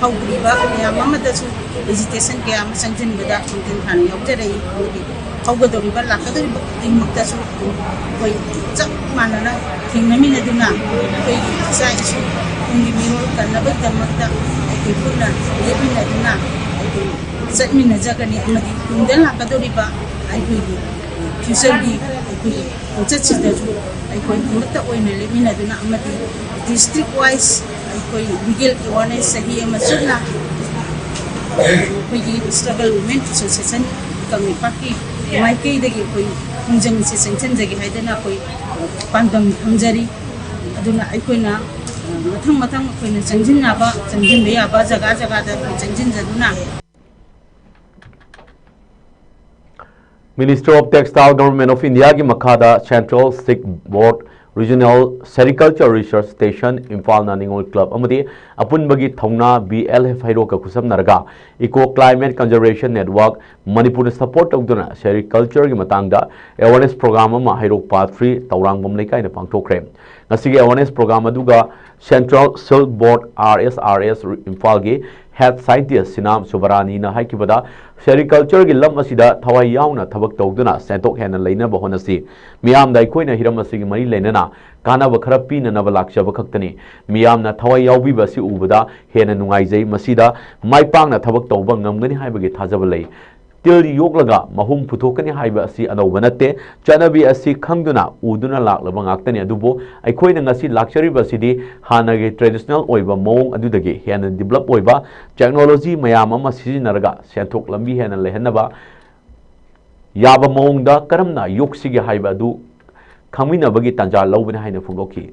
ꯍꯧꯗ꯭ꯔꯤꯕ ꯃꯌꯥꯝ ꯑꯃꯗꯁꯨ ꯑꯦꯖꯤꯇꯦꯁꯟ ꯀꯌꯥ ꯑꯃ ꯆꯪꯁꯤꯟꯕꯗ ꯈꯣꯡꯖꯪ ꯍꯥꯟꯅ ꯌꯥꯎꯖꯔꯛꯏ꯫ ꯑꯃꯗꯤ ꯍꯧꯒꯗꯧꯔꯤꯕ, ꯂꯥꯛꯀꯗꯧꯔꯤꯕ ꯈꯨꯗꯤꯡꯃꯛꯇꯁꯨ ꯑꯩꯈꯣꯏ ꯆꯞ ꯃꯥꯟꯅꯅ ꯊꯦꯡꯅꯃꯤꯟꯅꯗꯨꯅ ꯑꯩꯈꯣꯏꯒꯤ ꯏꯆꯥ ꯏꯁꯨ ꯇꯨꯡꯒꯤ ꯃꯤꯔꯣꯜ ꯀꯟꯅꯕꯒꯤꯗꯃꯛꯇ ꯑꯩꯈꯣꯏ ꯄꯨꯟꯅ ꯂꯦꯞꯃꯤꯟꯅꯗꯨꯅ ꯑꯩꯈꯣꯏ ꯆꯠꯃꯤꯟꯅꯖꯒꯅꯤ꯫ ꯑꯃꯗꯤ ꯇꯨꯡꯗ ꯂꯥꯛꯀꯗꯧꯔꯤꯕ ꯑꯩꯈꯣꯏꯒꯤ ꯐ꯭ꯌꯨꯆꯔꯒꯤ ꯑꯩꯈꯣꯏꯒꯤ ꯈꯣꯡꯆꯠꯁꯤꯗꯁꯨ ꯑꯩꯈꯣꯏ ꯑꯃꯠꯇ ꯑꯣꯏꯅ ꯂꯦꯞꯃꯤꯟꯅꯗꯨꯅ ꯑꯃꯗꯤ ꯗꯤꯁꯇ꯭ꯔꯤꯛ ꯋꯥꯏꯁ ꯑꯩꯈꯣꯏ ꯂꯤꯒꯦꯜ ꯑꯦꯋꯥꯔꯅꯦꯁ ꯆꯍꯤ ꯑꯃ ꯆꯨꯞꯅ ꯑꯩꯈꯣꯏꯒꯤ ꯏꯁꯇ꯭ꯔꯒꯜ ꯋꯨꯃꯦꯟ ꯑꯦꯁꯣꯁꯤꯌꯦꯁꯟ ꯀꯪꯂꯩꯄꯥꯛꯀꯤ ꯃꯥꯏꯀꯩꯗꯒꯤ ꯑꯩꯈꯣꯏ ꯈꯣꯡꯖꯪꯁꯦ ꯆꯪꯁꯤꯟꯖꯒꯦ ꯍꯥꯏꯗꯅ ꯑꯩꯈꯣꯏ ꯄꯥꯟꯗꯝ ꯊꯝꯖꯔꯤ꯫ ꯑꯗꯨꯅ ꯑꯩꯈꯣꯏꯅ ꯃꯊꯪ ꯃꯊꯪ ꯑꯩꯈꯣꯏꯅ ꯆꯪꯁꯤꯟꯅꯕ, ꯆꯪꯁꯤꯟꯕ ꯌꯥꯕ ꯖꯒꯥ ꯖꯒꯥꯗ ꯑꯩꯈꯣꯏ ꯆꯪꯁꯤꯟꯖꯗꯨꯅ Ministry of Textile, Government of India ꯒꯤ ꯃꯈꯥꯗ Central Silk Board Regional Sericulture Research Station, ꯏꯝꯐꯥꯜꯅ ꯅꯤꯉꯣꯜ ꯀ꯭ꯂꯕ ꯑꯃꯗꯤ ꯑꯄꯨꯟꯕꯒꯤ ꯊꯧꯅꯥ ꯕꯤ ꯑꯦꯜ ꯑꯦꯐ ꯍꯩꯔꯣꯛꯀ ꯈꯨꯠꯁꯝꯅꯔꯒ Eco Climate Conservation Network ꯃꯅꯤꯄꯨꯔꯅ ꯁꯄꯣꯔꯠ ꯇꯧꯗꯨꯅ ꯁꯦꯔꯤꯀꯜꯆꯔꯒꯤ ꯃꯇꯥꯡꯗ ꯑꯦꯋꯥꯔꯅꯦꯁ ꯄ꯭ꯔꯣꯒ꯭ꯔꯥꯝ ꯑꯃ ꯍꯩꯔꯣꯛ ꯄꯥꯠ ꯊ꯭ꯔꯤ ꯇꯧꯔꯥꯡꯕꯝ ꯂꯩꯀꯥꯏꯗ ꯄꯥꯡꯊꯣꯛꯈ꯭ꯔꯦ꯫ ꯉꯁꯤꯒꯤ ꯑꯦꯋꯥꯔꯅꯦꯁ ꯄ꯭ꯔꯣꯒ꯭ꯔꯥꯝ ꯑꯗꯨꯒ Central Silk Board, R S R S, ꯏꯝꯐꯥꯜꯒꯤ ꯍꯦꯗ ꯁꯥꯏꯟꯇꯤꯁ ꯁꯤꯅꯥꯝ ꯁꯨꯕꯔꯥꯅꯤꯅ ꯍꯥꯏꯈꯤꯕꯗ, ꯁꯦꯔꯤꯀꯜꯆꯔꯒꯤ ꯂꯝ ꯑꯁꯤꯗ ꯊꯋꯥꯏ ꯌꯥꯎꯅ ꯊꯕꯛ ꯇꯧꯗꯨꯅ ꯁꯦꯟꯊꯣꯛ ꯍꯦꯟꯅ ꯂꯩꯅꯕ ꯍꯣꯠꯅꯁꯤ꯫ ꯃꯤꯌꯥꯝꯗ ꯑꯩꯈꯣꯏꯅ ꯍꯤꯔꯝ ꯑꯁꯤꯒꯤ ꯃꯔꯤ ꯂꯩꯅꯅ ꯀꯥꯟꯅꯕ ꯈꯔ ꯄꯤꯅꯅꯕ ꯂꯥꯛꯆꯕ ꯈꯛꯇꯅꯤ꯫ ꯃꯤꯌꯥꯝꯅ ꯊꯋꯥꯏ ꯌꯥꯎꯕꯤꯕ ꯑꯁꯤ ꯎꯕꯗ ꯍꯦꯟꯅ ꯅꯨꯡꯉꯥꯏꯖꯩ꯫ ꯃꯁꯤꯗ ꯃꯥꯏ ꯄꯥꯛꯅ ꯊꯕꯛ ꯇꯧꯕ ꯉꯝꯒꯅꯤ ꯍꯥꯏꯕꯒꯤ ꯊꯥꯖꯕ ꯂꯩ꯫ ꯇꯤꯜ ꯌꯣꯛꯂꯒ ꯃꯍꯨꯝ ꯄꯨꯊꯣꯛꯀꯅꯤ ꯍꯥꯏꯕ ꯑꯁꯤ ꯑꯅꯧꯕ ꯅꯠꯇꯦ꯫ ꯆꯠꯅꯕꯤ ꯑꯁꯤ ꯈꯪꯗꯨꯅ ꯎꯗꯨꯅ ꯂꯥꯛꯂꯕ ꯉꯥꯛꯇꯅꯤ꯫ ꯑꯗꯨꯕꯨ ꯑꯩꯈꯣꯏꯅ ꯉꯁꯤ ꯂꯥꯛꯆꯔꯤꯕ ꯑꯁꯤꯗꯤ ꯍꯥꯟꯅꯒꯤ traditional ꯑꯣꯏꯕ ꯃꯑꯣꯡ ꯑꯗꯨꯗꯒꯤ ꯍꯦꯟꯅ develop ꯑꯣꯏꯕ technology ꯃꯌꯥꯝ ꯑꯃ ꯁꯤꯖꯤꯟꯅꯔꯒ ꯁꯦꯟꯊꯣꯛ ꯂꯝꯕꯤ ꯍꯦꯟꯅ ꯂꯩꯍꯟꯅꯕ ꯌꯥꯕ ꯃꯑꯣꯡꯗ ꯀꯔꯝꯅ ꯌꯣꯛꯁꯤꯒꯦ ꯍꯥꯏꯕ ꯑꯗꯨ ꯈꯪꯃꯤꯟꯅꯕꯒꯤ ꯇꯥꯟꯖꯥ ꯂꯧꯕꯅꯤ ꯍꯥꯏꯅ ꯐꯣꯡꯗꯣꯛꯈꯤ꯫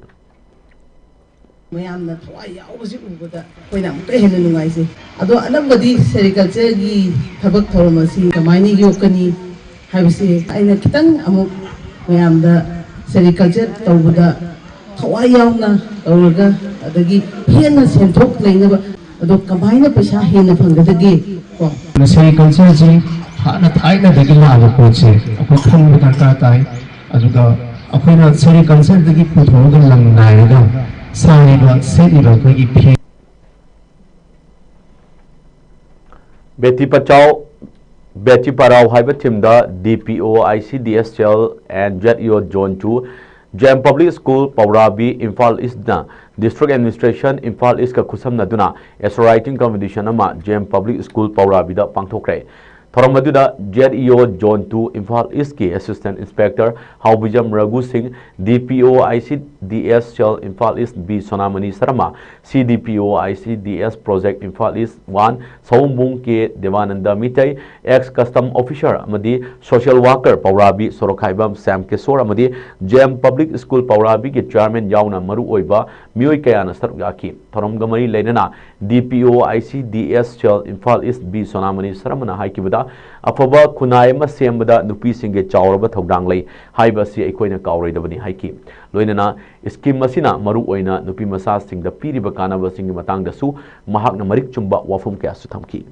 ꯃꯌꯥꯝꯅ ꯊꯋꯥꯏ ꯌꯥꯎꯕꯁꯤ ꯎꯕꯗ ꯑꯩꯈꯣꯏꯅ ꯑꯃꯨꯛꯀ ꯍꯦꯟꯅ ꯅꯨꯡꯉꯥꯏꯖꯩ꯫ ꯑꯗꯣ ꯑꯅꯝꯕꯗꯤ sericultureꯒꯤ ꯊꯕꯛ ꯊꯧꯔꯝ ꯑꯁꯤ ꯀꯃꯥꯏꯅ ꯌꯣꯛꯀꯅꯤ ꯍꯥꯏꯕꯁꯤ ꯑꯩꯅ ꯈꯤꯇꯪ ꯑꯃꯨꯛ ꯃꯌꯥꯝꯗ sericulture ꯇꯧꯕꯗ ꯊꯋꯥꯏ ꯌꯥꯎꯅ ꯇꯧꯔꯒ ꯑꯗꯒꯤ ꯍꯦꯟꯅ ꯁꯦꯟꯊꯣꯛ ꯂꯩꯅꯕ, ꯑꯗꯣ ꯀꯃꯥꯏꯅ ꯄꯩꯁꯥ ꯍꯦꯟꯅ ꯐꯪꯒꯗꯒꯦ ꯀꯣ? Sericultureꯁꯤ ꯍꯥꯟꯅ ꯊꯥꯏꯅꯗꯒꯤ ꯂꯥꯛꯑꯕ ꯄꯣꯠꯁꯦ ꯑꯩꯈꯣꯏ ꯈꯪꯕ ꯗꯔꯀꯥꯔ ꯇꯥꯏ꯫ ꯑꯗꯨꯒ ꯑꯩꯈꯣꯏꯅ sericultureꯗꯒꯤ ꯄꯨꯊꯣꯛꯑꯒ ꯂꯪ ꯅꯥꯏꯔꯒ ꯁꯥꯔꯤꯕ, ꯁꯦꯠꯂꯤꯕ ꯑꯩꯈꯣꯏꯒꯤ ꯐꯤ꯫ Beti Bachao, Beti Padhao ꯍꯥꯏꯕ themeꯗ D P O I C D S Cell and Z E O Zone two, J M Public School ꯄꯧꯔꯥꯕꯤ, Imphal ꯏꯁꯅ District Administration Imphal ꯏꯁꯀ ꯈꯨꯠꯁꯝꯅꯗꯨꯅ essay writing competition ꯑꯃ J M Public School ꯄꯧꯔꯥꯕꯤꯗ ꯄꯥꯡꯊꯣꯛꯈ꯭ꯔꯦ꯫ ꯊꯧꯔꯝ ꯑꯗꯨꯗ Z E O Zone two Imphal ꯏꯁꯀꯤ Assistant Inspector ꯍꯥꯎꯕꯤꯖꯝ ꯔꯘꯨ ꯁꯤꯡ, D P O I C D S Cell Imphal is B ꯁꯣꯅꯥꯃꯅꯤ Sharma, C D P O I C D S Project Imphal is one ꯁꯑꯣꯝꯕꯨꯡ K ꯗꯦꯕꯥꯅꯟꯗ Meitei, ex custom officer ꯑꯃꯗꯤ social worker ꯄꯧꯔꯥꯕꯤ ꯁꯣꯔꯣꯛꯈꯥꯏꯕꯝ ꯁ꯭ꯌꯥꯝ ꯀꯤꯁꯣꯔ ꯑꯃꯗꯤ J M Public School ꯄꯧꯔꯥꯕꯤꯒꯤ chairman ꯌꯥꯎꯅ ꯃꯔꯨꯑꯣꯏꯕ ꯃꯤꯑꯣꯏ ꯀꯌꯥꯅ ꯁꯔꯨꯛ ꯌꯥꯈꯤ꯫ ꯊꯧꯔꯝꯒ ꯃꯔꯤ ꯂꯩꯅꯅ D P O I C D S Cell Imphal is B ꯁꯣꯅꯥꯃꯅꯤ ꯁꯔꯃꯅ ꯍꯥꯏꯈꯤꯕꯗ, ꯑꯐꯕ ꯈꯨꯟꯅꯥꯏ ꯑꯃ ꯁꯦꯝꯕꯗ ꯅꯨꯄꯤꯁꯤꯡꯒꯤ ꯆꯥꯎꯔꯕ ꯊꯧꯗꯥꯡ ꯂꯩ ꯍꯥꯏꯕ ꯑꯁꯤ ꯑꯩꯈꯣꯏꯅ ꯀꯥꯎꯔꯣꯏꯗꯕꯅꯤ ꯍꯥꯏꯈꯤ꯫ ꯂꯣꯏꯅꯅ scheme ꯑꯁꯤꯅ ꯃꯔꯨꯑꯣꯏꯅ ꯅꯨꯄꯤ ꯃꯆꯥꯁꯤꯡꯗ ꯄꯤꯔꯤꯕ ꯀꯥꯟꯅꯕꯁꯤꯡꯒꯤ ꯃꯇꯥꯡꯗꯁꯨ ꯃꯍꯥꯛꯅ ꯃꯔꯤꯛ ꯆꯨꯝꯕ ꯋꯥꯐꯝ ꯀꯌꯥꯁꯨ ꯊꯝꯈꯤ꯫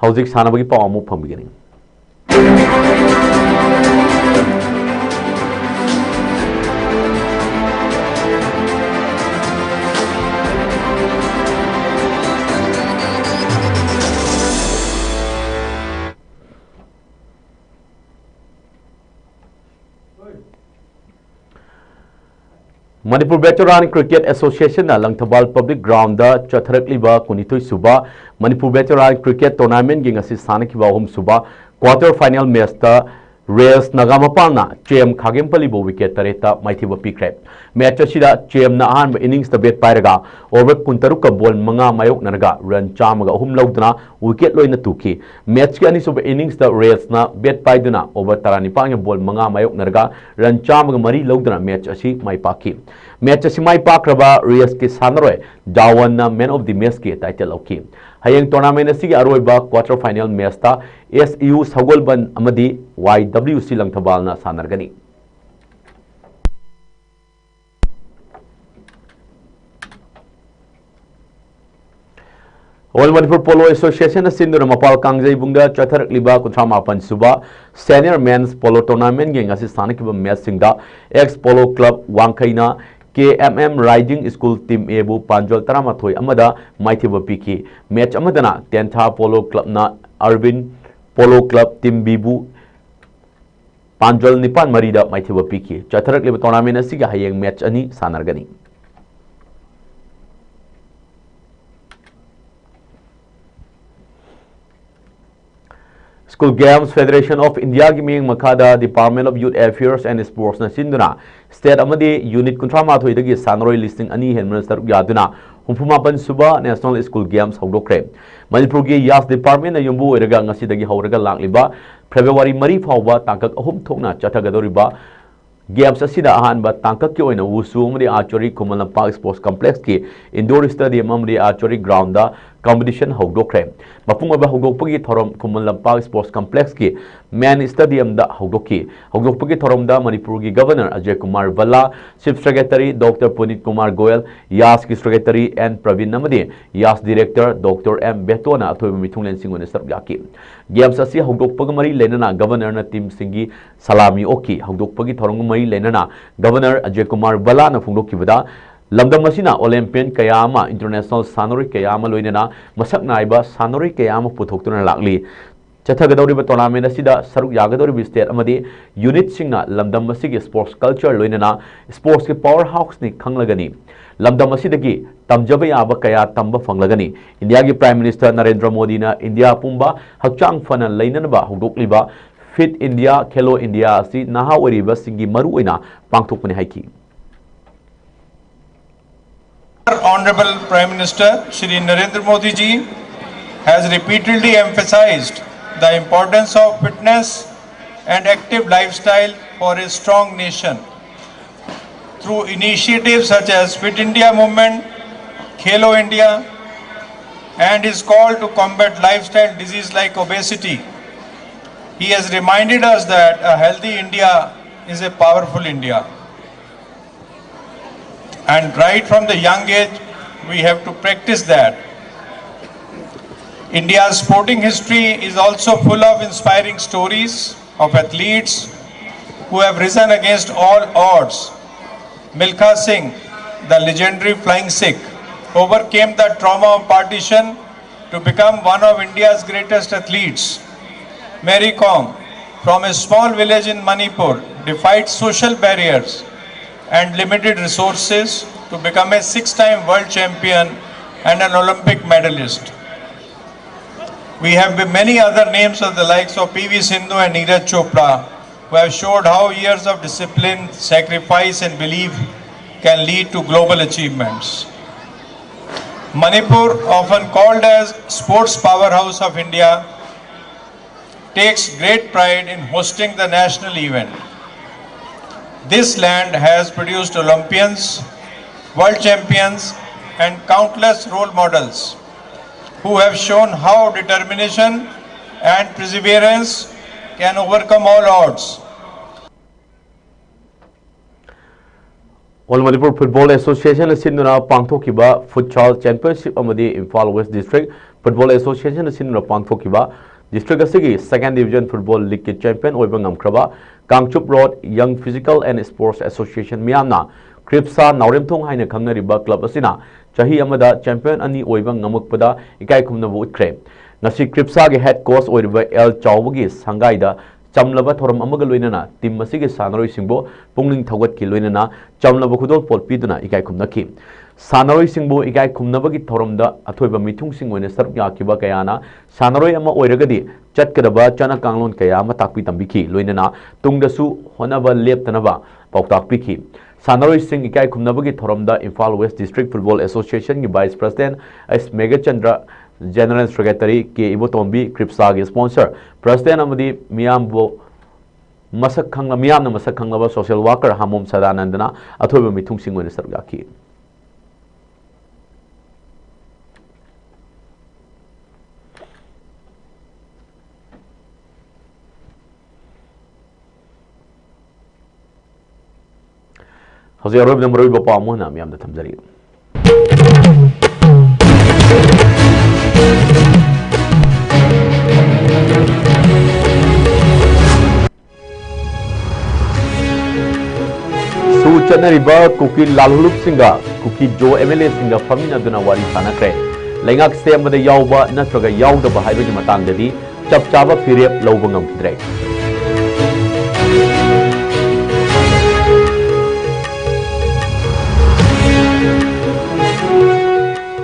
ꯍꯧꯖꯤꯛ ꯁꯥꯟꯅꯕꯒꯤ ꯄꯥꯎ ꯑꯃꯨꯛ ꯐꯪꯕꯤꯒꯅꯤ꯫ ꯃꯅꯤꯄꯨꯔ ꯚꯦꯇꯔꯥꯟ ꯀ꯭ꯔꯤꯀꯦꯠ ꯑꯦꯁꯣꯁꯤꯌꯦꯁꯟꯅ ꯂꯪꯊꯕꯥꯜ ꯄꯕ꯭ꯂꯤꯛ ꯒ꯭ꯔꯥꯎꯟꯗ ꯆꯠꯊꯔꯛꯂꯤꯕ ꯀꯨꯟꯅꯤꯊꯣꯏ ꯁꯨꯕ ꯃꯅꯤꯄꯨꯔ ꯚꯦꯇꯔꯥꯟ ꯀ꯭ꯔꯤꯀꯦꯠ ꯇꯣꯔꯅꯥꯃꯦꯟꯒꯤ ꯉꯁꯤ ꯁꯥꯟꯅꯈꯤꯕ ꯑꯍꯨꯝ ꯁꯨꯕ ꯀ꯭ꯋꯥꯇꯔ ꯐꯥꯏꯅꯦꯜ ꯃꯦꯆꯇ ꯔꯦꯜꯁ ꯅꯥꯒꯥꯃꯄꯥꯜꯅ ꯆꯦꯝ ꯈꯥꯒꯦꯝꯄꯜꯂꯤꯕꯨ ꯋꯤꯀꯦꯠ ꯇꯔꯦꯠꯇ ꯃꯥꯏꯊꯤꯕ ꯄꯤꯈ꯭ꯔꯦ꯫ ꯃꯦꯆ ꯑꯁꯤꯗ ꯆꯦꯝꯅ ꯑꯍꯥꯟꯕ ꯏꯅꯤꯡꯁꯇ ꯕꯦꯠ ꯄꯥꯏꯔꯒ ꯑꯣꯚꯔ ꯀꯨꯟꯇꯔꯨꯛꯀ ꯕꯣꯜ ꯃꯉꯥ ꯃꯥꯌꯣꯛꯅꯔꯒ ꯔꯟ ꯆꯥꯝꯃꯒ ꯑꯍꯨꯝ ꯂꯧꯗꯨꯅ ꯋꯤꯀꯦꯠ ꯂꯣꯏꯅ ꯇꯨꯈꯤ꯫ ꯃꯦꯆꯀꯤ ꯑꯅꯤꯁꯨꯕ ꯏꯅꯤꯡꯁꯇ ꯔꯦꯜꯁꯅ ꯕꯦꯠ ꯄꯥꯏꯗꯨꯅ ꯑꯣꯚꯔ ꯇꯔꯥꯅꯤꯄꯥꯟꯒꯤ ꯕꯣꯜ ꯃꯉꯥ ꯃꯥꯌꯣꯛꯅꯔꯒ ꯔꯟ ꯆꯥꯝꯃꯒ ꯃꯔꯤ ꯂꯧꯗꯨꯅ ꯃꯦꯆ ꯑꯁꯤ ꯃꯥꯏ ꯄꯥꯛꯈꯤ꯫ ꯃꯦꯆ ꯑꯁꯤ ꯃꯥꯏ ꯄꯥꯛꯈ꯭ꯔꯕ ꯔꯦꯜꯁꯀꯤ ꯁꯥꯟꯅꯔꯣꯏ ꯖꯥꯋꯟꯅ ꯃꯦꯟ ꯑꯣꯐ ꯗꯤ ꯃꯦꯆꯀꯤ ꯇꯥꯏꯇꯜ ꯂꯧꯈꯤ꯫ ꯍꯌꯦꯡ ꯇꯣꯔꯅꯥꯃꯦꯟ ꯑꯁꯤꯒꯤ ꯑꯔꯣꯏꯕ ꯀ꯭ꯋꯥꯇꯔ ꯐꯥꯏꯅꯦꯜ ꯃꯦꯆꯇ ꯑꯦꯁ ꯌꯨ ꯁꯒꯣꯜꯕꯟ ꯑꯃꯗꯤ ꯋꯥꯏ ꯗꯕ꯭ꯂꯤꯎ ꯁꯤ ꯂꯪꯊꯕꯥꯜꯅ ꯁꯥꯟꯅꯔꯒꯅꯤ꯫ ꯑꯣꯜ ꯃꯅꯤꯄꯨꯔ ꯄꯣꯂꯣ ꯑꯦꯁꯣꯁꯤꯌꯦꯁꯟꯅ ꯁꯤꯟꯗꯨꯅ ꯃꯄꯥꯜ ꯀꯥꯡꯖꯩꯕꯨꯡꯗ ꯆꯠꯊꯔꯛꯂꯤꯕ ꯀꯨꯟꯊ꯭ꯔꯥ ꯃꯥꯄꯟ ꯁꯨꯕ ꯁꯦꯅꯤꯌꯔ ꯃꯦꯟꯁ ꯄꯣꯂꯣ ꯇꯣꯔꯅꯥꯃꯦꯟꯒꯤ ꯉꯁꯤ ꯁꯥꯟꯅꯈꯤꯕ ꯃꯦꯆꯁꯤꯡꯗ ꯑꯦꯛꯁ ꯄꯣꯂꯣ ꯀ꯭ꯂꯕ ꯋꯥꯡꯈꯩꯅ K M M rising school team ꯑꯦꯕꯨ ꯄꯥꯟꯖꯜ ꯇꯔꯥꯃꯥꯊꯣꯏ ꯑꯃꯗ ꯃꯥꯏꯊꯤꯕ ꯄꯤꯈꯤ꯫ ꯃꯦꯆ ꯑꯃꯗꯅ ꯇꯦꯟꯊꯥ ꯄꯣꯂꯣ ꯀ꯭ꯂꯕꯅ ꯑꯔꯕꯤꯟ ꯄꯣꯂꯣ ꯀ꯭ꯂꯕ ꯇꯤꯝ ꯕꯤꯕꯨ ꯄꯥꯟꯖꯜ ꯅꯤꯄꯥꯟ ꯃꯔꯤꯗ ꯃꯥꯏꯊꯤꯕ ꯄꯤꯈꯤ꯫ ꯆꯠꯊꯔꯛꯂꯤꯕ ꯇꯣꯔꯅꯥꯃꯦꯟ ꯑꯁꯤꯒꯤ ꯍꯌꯦꯡ ꯃꯦꯆ ꯑꯅꯤ ꯁꯥꯟꯅꯔꯒꯅꯤ꯫ School Games Federation of Indiaꯒꯤ ꯃꯤꯠꯌꯦꯡ ꯃꯈꯥꯗ Department of Youth Affairs and Sportsꯅ ꯁꯤꯟꯗꯨꯅ state ꯑꯃꯗꯤ unit ꯀꯨꯟꯊ꯭ꯔꯥ ꯃꯥꯊꯣꯏꯗꯒꯤ ꯁꯥꯟꯅꯔꯣꯏ ꯂꯤꯁꯤꯡ ꯑꯅꯤ ꯍꯦꯟꯕꯅ ꯁꯔꯨꯛ ꯌꯥꯗꯨꯅ ꯍꯨꯝꯐꯨ ꯃꯥꯄꯟ ꯁꯨꯕ National School Games ꯍꯧꯗꯣꯛꯈ꯭ꯔꯦ꯫ ꯃꯅꯤꯄꯨꯔꯒꯤ ꯌꯥꯁ ꯗꯤꯄꯥꯔꯠꯃꯦꯟꯅ ꯌꯨꯝꯕꯨ ꯑꯣꯏꯔꯒ ꯉꯁꯤꯗꯒꯤ ꯍꯧꯔꯒ ꯂꯥꯛꯂꯤꯕ ꯐꯦꯕ꯭ꯔꯨꯋꯥꯔꯤ ꯃꯔꯤ ꯐꯥꯎꯕ ꯇꯥꯡꯀꯛ ꯑꯍꯨꯝ ꯊꯣꯛꯅ ꯆꯠꯊꯒꯗꯧꯔꯤꯕ ꯒꯦꯝꯁ ꯑꯁꯤꯗ ꯑꯍꯥꯟꯕ ꯇꯥꯡꯀꯛꯀꯤ ꯑꯣꯏꯅ ꯋꯨꯁꯨ ꯑꯃꯗꯤ archery Khuman Lampak sports ꯀꯝꯄ꯭ꯂꯦꯛꯁꯀꯤ Indore stadium ꯑꯃꯗꯤ ꯑꯥꯔꯆꯔꯤ ꯒ꯭ꯔꯥꯎꯟꯗ ꯀꯝꯄꯤꯇꯤꯁꯟ ꯍꯧꯗꯣꯛꯈ꯭ꯔꯦ꯫ ꯃꯄꯨꯡ ꯑꯣꯏꯕ ꯍꯧꯗꯣꯛꯄꯒꯤ ꯊꯧꯔꯝ ꯈꯨꯃꯟ ꯂꯝꯄꯥꯛ ꯁ꯭ꯄꯣꯔꯠꯁ ꯀꯝꯄ꯭ꯂꯦꯛꯁꯀꯤ ꯃꯦꯟ ꯁ꯭ꯇꯦꯗꯤꯌꯝꯗ ꯍꯧꯗꯣꯛꯈꯤ꯫ ꯍꯧꯗꯣꯛꯄꯒꯤ ꯊꯧꯔꯝꯗ ꯃꯅꯤꯄꯨꯔꯒꯤ governor Ajay Kumar Bhalla, chief secretary doctor Punit Kumar Goyal, ꯌꯥꯁꯀꯤ ꯁꯦꯀ꯭ꯔꯦꯇꯔꯤ ꯑꯦꯟ ꯄ꯭ꯔꯕꯤꯟ ꯑꯃꯗꯤ ꯌꯥꯁ ꯗꯤꯔꯦꯛꯇꯔ ꯗꯣꯛꯇꯔ ꯑꯦꯝ ꯕꯦꯇꯣꯅ ꯑꯊꯣꯏꯕ ꯃꯤꯊꯨꯡꯂꯦꯟꯁꯤꯡ ꯑꯣꯏꯅ ꯁꯔꯨꯛ ꯌꯥꯈꯤ꯫ ꯒꯦꯝꯁ ꯑꯁꯤ ꯍꯧꯗꯣꯛꯄꯒ ꯃꯔꯤ ꯂꯩꯅꯅ ꯒꯚꯔꯅꯔꯅ ꯇꯤꯝꯁꯤꯡꯒꯤ ꯁꯂꯥꯃꯤ ꯑꯣꯛꯈꯤ꯫ ꯍꯧꯗꯣꯛꯄꯒꯤ ꯊꯧꯔꯝꯒ ꯃꯔꯤ ꯂꯩꯅꯅ ꯒꯚꯔꯅꯔ ꯑꯖꯌ ꯀꯨꯃꯥꯔ ꯚꯜꯂꯥꯅ ꯐꯣꯡꯗꯣꯛꯈꯤꯕꯗ, ꯂꯝꯗꯝ ꯑꯁꯤꯅ ꯑꯣꯂꯦꯝꯄꯤꯌꯟ ꯀꯌꯥ ꯑꯃ, ꯏꯟꯇꯔꯅꯦꯁꯅꯦꯜ ꯁꯥꯟꯅꯔꯣꯏ ꯀꯌꯥ ꯑꯃ ꯂꯣꯏꯅꯅ ꯃꯁꯛ ꯅꯥꯏꯕ ꯁꯥꯟꯅꯔꯣꯏ ꯀꯌꯥ ꯑꯃ ꯄꯨꯊꯣꯛꯇꯨꯅ ꯂꯥꯛꯂꯤ꯫ ꯆꯠꯊꯒꯗꯧꯔꯤꯕ tournament ꯑꯁꯤꯗ ꯁꯔꯨꯛ ꯌꯥꯒꯗꯧꯔꯤꯕ state ꯑꯃꯗꯤ unitꯁꯤꯡꯅ ꯂꯝꯗꯝ ꯑꯁꯤꯒꯤ sports culture ꯂꯣꯏꯅꯅ sportsꯀꯤ power houseꯅꯤ ꯈꯪꯂꯒꯅꯤ꯫ ꯂꯝꯗꯝ ꯑꯁꯤꯗꯒꯤ ꯇꯝꯖꯕ ꯌꯥꯕ ꯀꯌꯥ ꯇꯝꯕ ꯐꯪꯂꯒꯅꯤ꯫ ꯏꯟꯗꯤꯌꯥꯒꯤ Prime Minister ꯅꯔꯦꯟꯗ꯭ꯔ ꯃꯣꯗꯤꯅ ꯏꯟꯗꯤꯌꯥ ꯄꯨꯝꯕ ꯍꯛꯆꯥꯡ ꯐꯅ ꯂꯩꯅꯅꯕ ꯍꯧꯗꯣꯛꯂꯤꯕ Fit India, Khelo India ꯑꯁꯤ ꯅꯍꯥ ꯑꯣꯏꯔꯤꯕꯁꯤꯡꯒꯤ ꯃꯔꯨꯑꯣꯏꯅ ꯄꯥꯡꯊꯣꯛꯄꯅꯤ ꯍꯥꯏꯈꯤ꯫ Honorable Prime Minister Shri Narendra Modi ji has repeatedly emphasized the importance of fitness and active lifestyle for a strong nation. Through initiatives such as Fit India Movement, Khelo India, and his call to combat lifestyle disease like obesity, he has reminded us that a healthy India is a powerful India. And right from the young age, we have to practice that. India's sporting history is also full of inspiring stories of athletes who have risen against all odds. Milkha Singh, the legendary Flying Sikh, overcame the trauma of partition to become one of India's greatest athletes. Mary Kom, from a small village in Manipur, defied social barriers and limited resources to become a six-time world champion and an Olympic medalist. We have many other names of the likes of P V Sindhu and Neeraj Chopra, who have showed how years of discipline, sacrifice, and belief can lead to global achievements. Manipur, often called as sports powerhouse of India, takes great pride in hosting the national event. This land has produced Olympians, world champions, and countless role models who have shown how determination and perseverance can overcome all odds. All Manipur Football Association ꯅ ꯁꯤꯟꯗꯨꯅ ꯄꯥꯡꯊꯣꯛꯈꯤꯕ Futsal Championship ꯑꯃꯗꯤ Imphal West District Football Association ꯅ ꯁꯤꯟꯗꯨꯅ ꯄꯥꯡꯊꯣꯛꯈꯤꯕ district ꯑꯁꯤꯒꯤ Second Division Football League ꯀꯤ champion ꯑꯣꯏꯕ ꯉꯝꯈ꯭ꯔꯕ Kangchup Road Young Physical and Sports Association ꯃꯤꯌꯥꯝꯅ ꯀ꯭ꯔꯤꯞꯁꯥ ꯅꯥꯎꯔꯦꯝꯊꯣꯡ ꯍꯥꯏꯅ ꯈꯪꯅꯔꯤꯕ club ꯑꯁꯤꯅ ꯆꯍꯤ ꯑꯃꯗ champion ꯑꯅꯤ ꯑꯣꯏꯕ ꯉꯝꯃꯛꯄꯗ ꯏꯀꯥꯏ ꯈꯨꯝꯅꯕ ꯎꯠꯈ꯭ꯔꯦ꯫ ꯉꯁꯤ ꯀ꯭ꯔꯤꯞꯁꯥꯒꯤ ꯍꯦꯗ ꯀꯣꯆ ꯑꯣꯏꯔꯤꯕ ꯑꯦꯜ ꯆꯥꯎꯕꯒꯤ ꯁꯪꯒꯥꯏꯗ ꯆꯝꯂꯕ ꯊꯧꯔꯝ ꯑꯃꯒ ꯂꯣꯏꯅꯅ ꯇꯤꯝ ꯑꯁꯤꯒꯤ ꯁꯥꯟꯅꯔꯣꯏꯁꯤꯡꯕꯨ ꯄꯨꯛꯅꯤꯡ ꯊꯧꯒꯠꯈꯤ, ꯂꯣꯏꯅꯅ ꯆꯝꯂꯕ ꯈꯨꯗꯣꯜꯄꯣꯠ ꯄꯤꯗꯨꯅ ꯏꯀꯥꯏ ꯈꯨꯝꯅꯈꯤ꯫ ꯁꯥꯟꯅꯔꯣꯏꯁꯤꯡꯕꯨ ꯏꯀꯥꯏ ꯈꯨꯝꯅꯕꯒꯤ ꯊꯧꯔꯝꯗ ꯑꯊꯣꯏꯕ ꯃꯤꯊꯨꯡꯁꯤꯡ ꯑꯣꯏꯅ ꯁꯔꯨꯛ ꯌꯥꯈꯤꯕ ꯀꯌꯥꯅ ꯁꯥꯟꯅꯔꯣꯏ ꯑꯃ ꯑꯣꯏꯔꯒꯗꯤ ꯆꯠꯀꯗꯕ ꯆꯠꯅ ꯀꯥꯡꯂꯣꯟ ꯀꯌꯥ ꯑꯃ ꯇꯥꯛꯄꯤ ꯇꯝꯕꯤꯈꯤ, ꯂꯣꯏꯅꯅ ꯇꯨꯡꯗꯁꯨ ꯍꯣꯠꯅꯕ ꯂꯦꯞꯇꯅꯕ ꯄꯥꯎꯇꯥꯛ ꯄꯤꯈꯤ꯫ ꯁꯥꯟꯅꯔꯣꯏꯁꯤꯡ ꯏꯀꯥꯏ ꯈꯨꯝꯅꯕꯒꯤ ꯊꯧꯔꯝꯗ ꯏꯝꯐꯥꯜ ꯋꯦꯁ ꯗꯤꯁꯇ꯭ꯔꯤꯛ ꯐꯨꯠꯕꯣꯜ ꯑꯦꯁꯣꯁꯤꯌꯦꯁꯟꯒꯤ vice president S Meghachandra, general secretary K Ibotombi, ꯀ꯭ꯔꯤꯞꯁꯥꯒꯤ ꯁ꯭ꯄꯣꯟꯁꯔ ꯄ꯭ꯔꯁꯤꯗꯦꯟꯠ ꯑꯃꯗꯤ ꯃꯤꯌꯥꯝꯕꯨ ꯃꯁꯛ ꯈꯪꯂ-, ꯃꯤꯌꯥꯝꯅ ꯃꯁꯛ ꯈꯪꯂꯕ ꯁꯣꯁꯤꯌꯦꯜ ꯋꯥꯀꯔ ꯍꯥꯃꯣꯝ ꯁꯗꯥꯅꯟꯗꯅ ꯑꯊꯣꯏꯕ ꯃꯤꯊꯨꯡꯁꯤꯡ ꯑꯣꯏꯅ ꯁꯔꯨꯛ ꯌꯥꯈꯤ꯫ ꯍꯧꯖꯤꯛ ꯑꯔꯣꯏꯕꯗ ꯃꯔꯨꯑꯣꯏꯕ ꯄꯥꯎ ꯑꯃ ꯍꯥꯟꯅ ꯃꯤꯌꯥꯝꯗ ꯊꯝꯖꯔꯤ꯫ ꯁꯨ ꯆꯠꯅꯔꯤꯕ ꯀꯨꯀꯤ ꯂꯥꯜꯍꯧꯂꯨꯞꯁꯤꯡꯒ ꯀꯨꯀꯤ ꯖꯣ ꯑꯦꯝ ꯑꯦꯜ ꯑꯦꯁꯤꯡꯒ ꯐꯝꯃꯤꯟꯅꯗꯨꯅ ꯋꯥꯔꯤ ꯁꯥꯟꯅꯈ꯭ꯔꯦ꯫ ꯂꯩꯉꯥꯛ ꯁꯦꯝꯕꯗ ꯌꯥꯎꯕ ꯅꯠꯇ꯭ꯔꯒ ꯌꯥꯎꯗꯕ ꯍꯥꯏꯕꯒꯤ ꯃꯇꯥꯡꯗꯗꯤ ꯆꯞ ꯆꯥꯕ ꯐꯤꯔꯦꯞ ꯂꯧꯕ ꯉꯝꯈꯤꯗ꯭ꯔꯦ꯫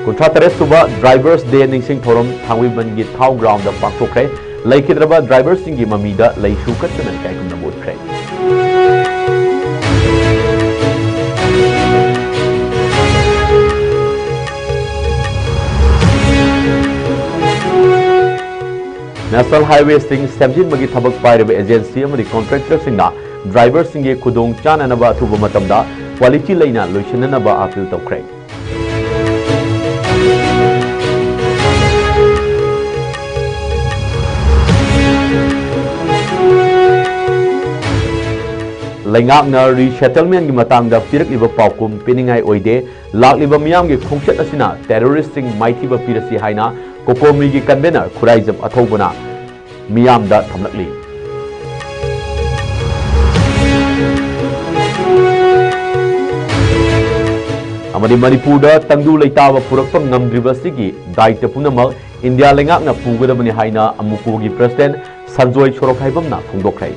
ꯀꯨꯟꯊ꯭ꯔꯥ ꯇꯔꯦꯠ ꯁꯨꯕ ꯗ꯭ꯔꯥꯏꯚꯔꯁ ꯗꯦ ꯅꯤꯡꯁꯤꯡ ꯊꯧꯔꯝ ꯊꯥꯡꯃꯩꯕꯟꯒꯤ ꯊꯥꯎ ꯒ꯭ꯔꯥꯎꯟꯗ ꯄꯥꯡꯊꯣꯛꯈ꯭ꯔꯦ꯫ ꯂꯩꯈꯤꯗ꯭ꯔꯕ ꯗ꯭ꯔꯥꯏꯚꯔꯁꯤꯡꯒꯤ ꯃꯃꯤꯗ ꯂꯩꯁꯨ ꯀꯠꯇꯨꯅ ꯏꯀꯥꯏ ꯈꯨꯝꯅꯕ ꯎꯠꯈ꯭ꯔꯦ꯫ ꯅꯦꯁꯅꯦꯜ ꯍꯥꯏꯋꯦꯁꯤꯡ ꯁꯦꯝꯖꯤꯟꯕꯒꯤ ꯊꯕꯛ ꯄꯥꯏꯔꯤꯕ ꯑꯦꯖꯦꯟꯁꯤ ꯑꯃꯗꯤ ꯀꯣꯟꯇ꯭ꯔꯦꯛꯇꯔꯁꯤꯡꯅ ꯗ꯭ꯔꯥꯏꯚꯔꯁꯤꯡꯒꯤ ꯈꯨꯗꯣꯡ ꯆꯥꯅꯅꯕ ꯑꯊꯨꯕ ꯃꯇꯝꯗ ꯀ꯭ꯋꯥꯂꯤꯇꯤ ꯂꯩꯅ ꯂꯣꯏꯁꯤꯟꯅꯅꯕ ꯑꯥꯄꯤꯜ ꯇꯧꯈ꯭ꯔꯦ꯫ ꯂꯩꯉꯥꯛꯅ ꯔꯤꯁꯦꯇꯜꯃꯦꯟꯒꯤ ꯃꯇꯥꯡꯗ ꯄꯤꯔꯛꯂꯤꯕ ꯄꯥꯎꯈꯨꯝ ꯄꯤꯅꯤꯡꯉꯥꯏ ꯑꯣꯏꯗꯦ꯫ ꯂꯥꯛꯂꯤꯕ ꯃꯤꯌꯥꯝꯒꯤ ꯈꯣꯡꯆꯠ ꯑꯁꯤꯅ ꯇꯦꯔꯣꯔꯤꯁ꯭ꯠꯁꯤꯡ ꯃꯥꯏꯊꯤꯕ ꯄꯤꯔꯁꯤ ꯍꯥꯏꯅ ꯀꯣꯀꯣꯃꯤꯒꯤ ꯀꯟꯚꯦꯅꯔ ꯈꯨꯔꯥꯏꯖꯝ ꯑꯊꯧꯕꯅ ꯃꯤꯌꯥꯝꯗ ꯊꯝꯂꯛꯂꯤ꯫ ꯑꯃꯗꯤ ꯃꯅꯤꯄꯨꯔꯗ ꯇꯪꯗꯨ ꯂꯩꯇꯥꯕ ꯄꯨꯔꯛꯄ ꯉꯝꯗ꯭ꯔꯤꯕ ꯑꯁꯤꯒꯤ ꯗꯥꯏꯇ ꯄꯨꯝꯅꯃꯛ ꯏꯟꯗꯤꯌꯥ ꯂꯩꯉꯥꯛꯅ ꯄꯨꯒꯗꯕꯅꯤ ꯍꯥꯏꯅ ꯑꯃꯨꯀꯣꯒꯤ ꯄ꯭ꯔꯁꯤꯗꯦꯟꯠ ꯁꯟꯖꯣꯏ ꯁꯣꯔꯣꯛꯈꯥꯏꯕꯝꯅ ꯐꯣꯡꯗꯣꯛꯈ꯭ꯔꯦ꯫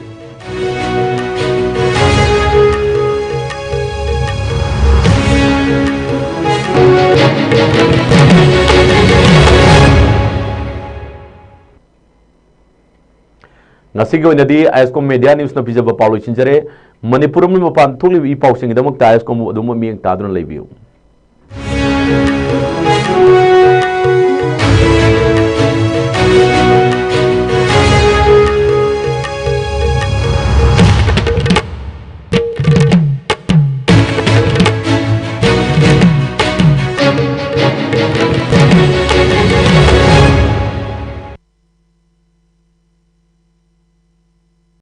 ꯉꯁꯤꯒꯤ ꯑꯣꯏꯅꯗꯤ ꯑꯥꯏ ꯑꯦꯁ ꯀꯣꯝ ꯃꯦꯗꯤꯌꯥ ꯅ꯭ꯌꯨꯁꯅ ꯄꯤꯖꯕ ꯄꯥꯎ ꯂꯣꯏꯁꯤꯟꯖꯔꯦ꯫ ꯃꯅꯤꯄꯨꯔ ꯑꯃꯗꯤ ꯃꯄꯥꯟ ꯊꯣꯛꯂꯤꯕ ꯏ ꯄꯥꯎꯁꯤꯡꯒꯤꯗꯃꯛꯇ ꯑꯥꯏ ꯑꯦꯁ ꯀꯣꯝꯕꯨ ꯑꯗꯨꯝ ꯃꯤꯠꯌꯦꯡ ꯇꯥꯗꯨꯅ ꯂꯩꯕꯤꯌꯨ꯫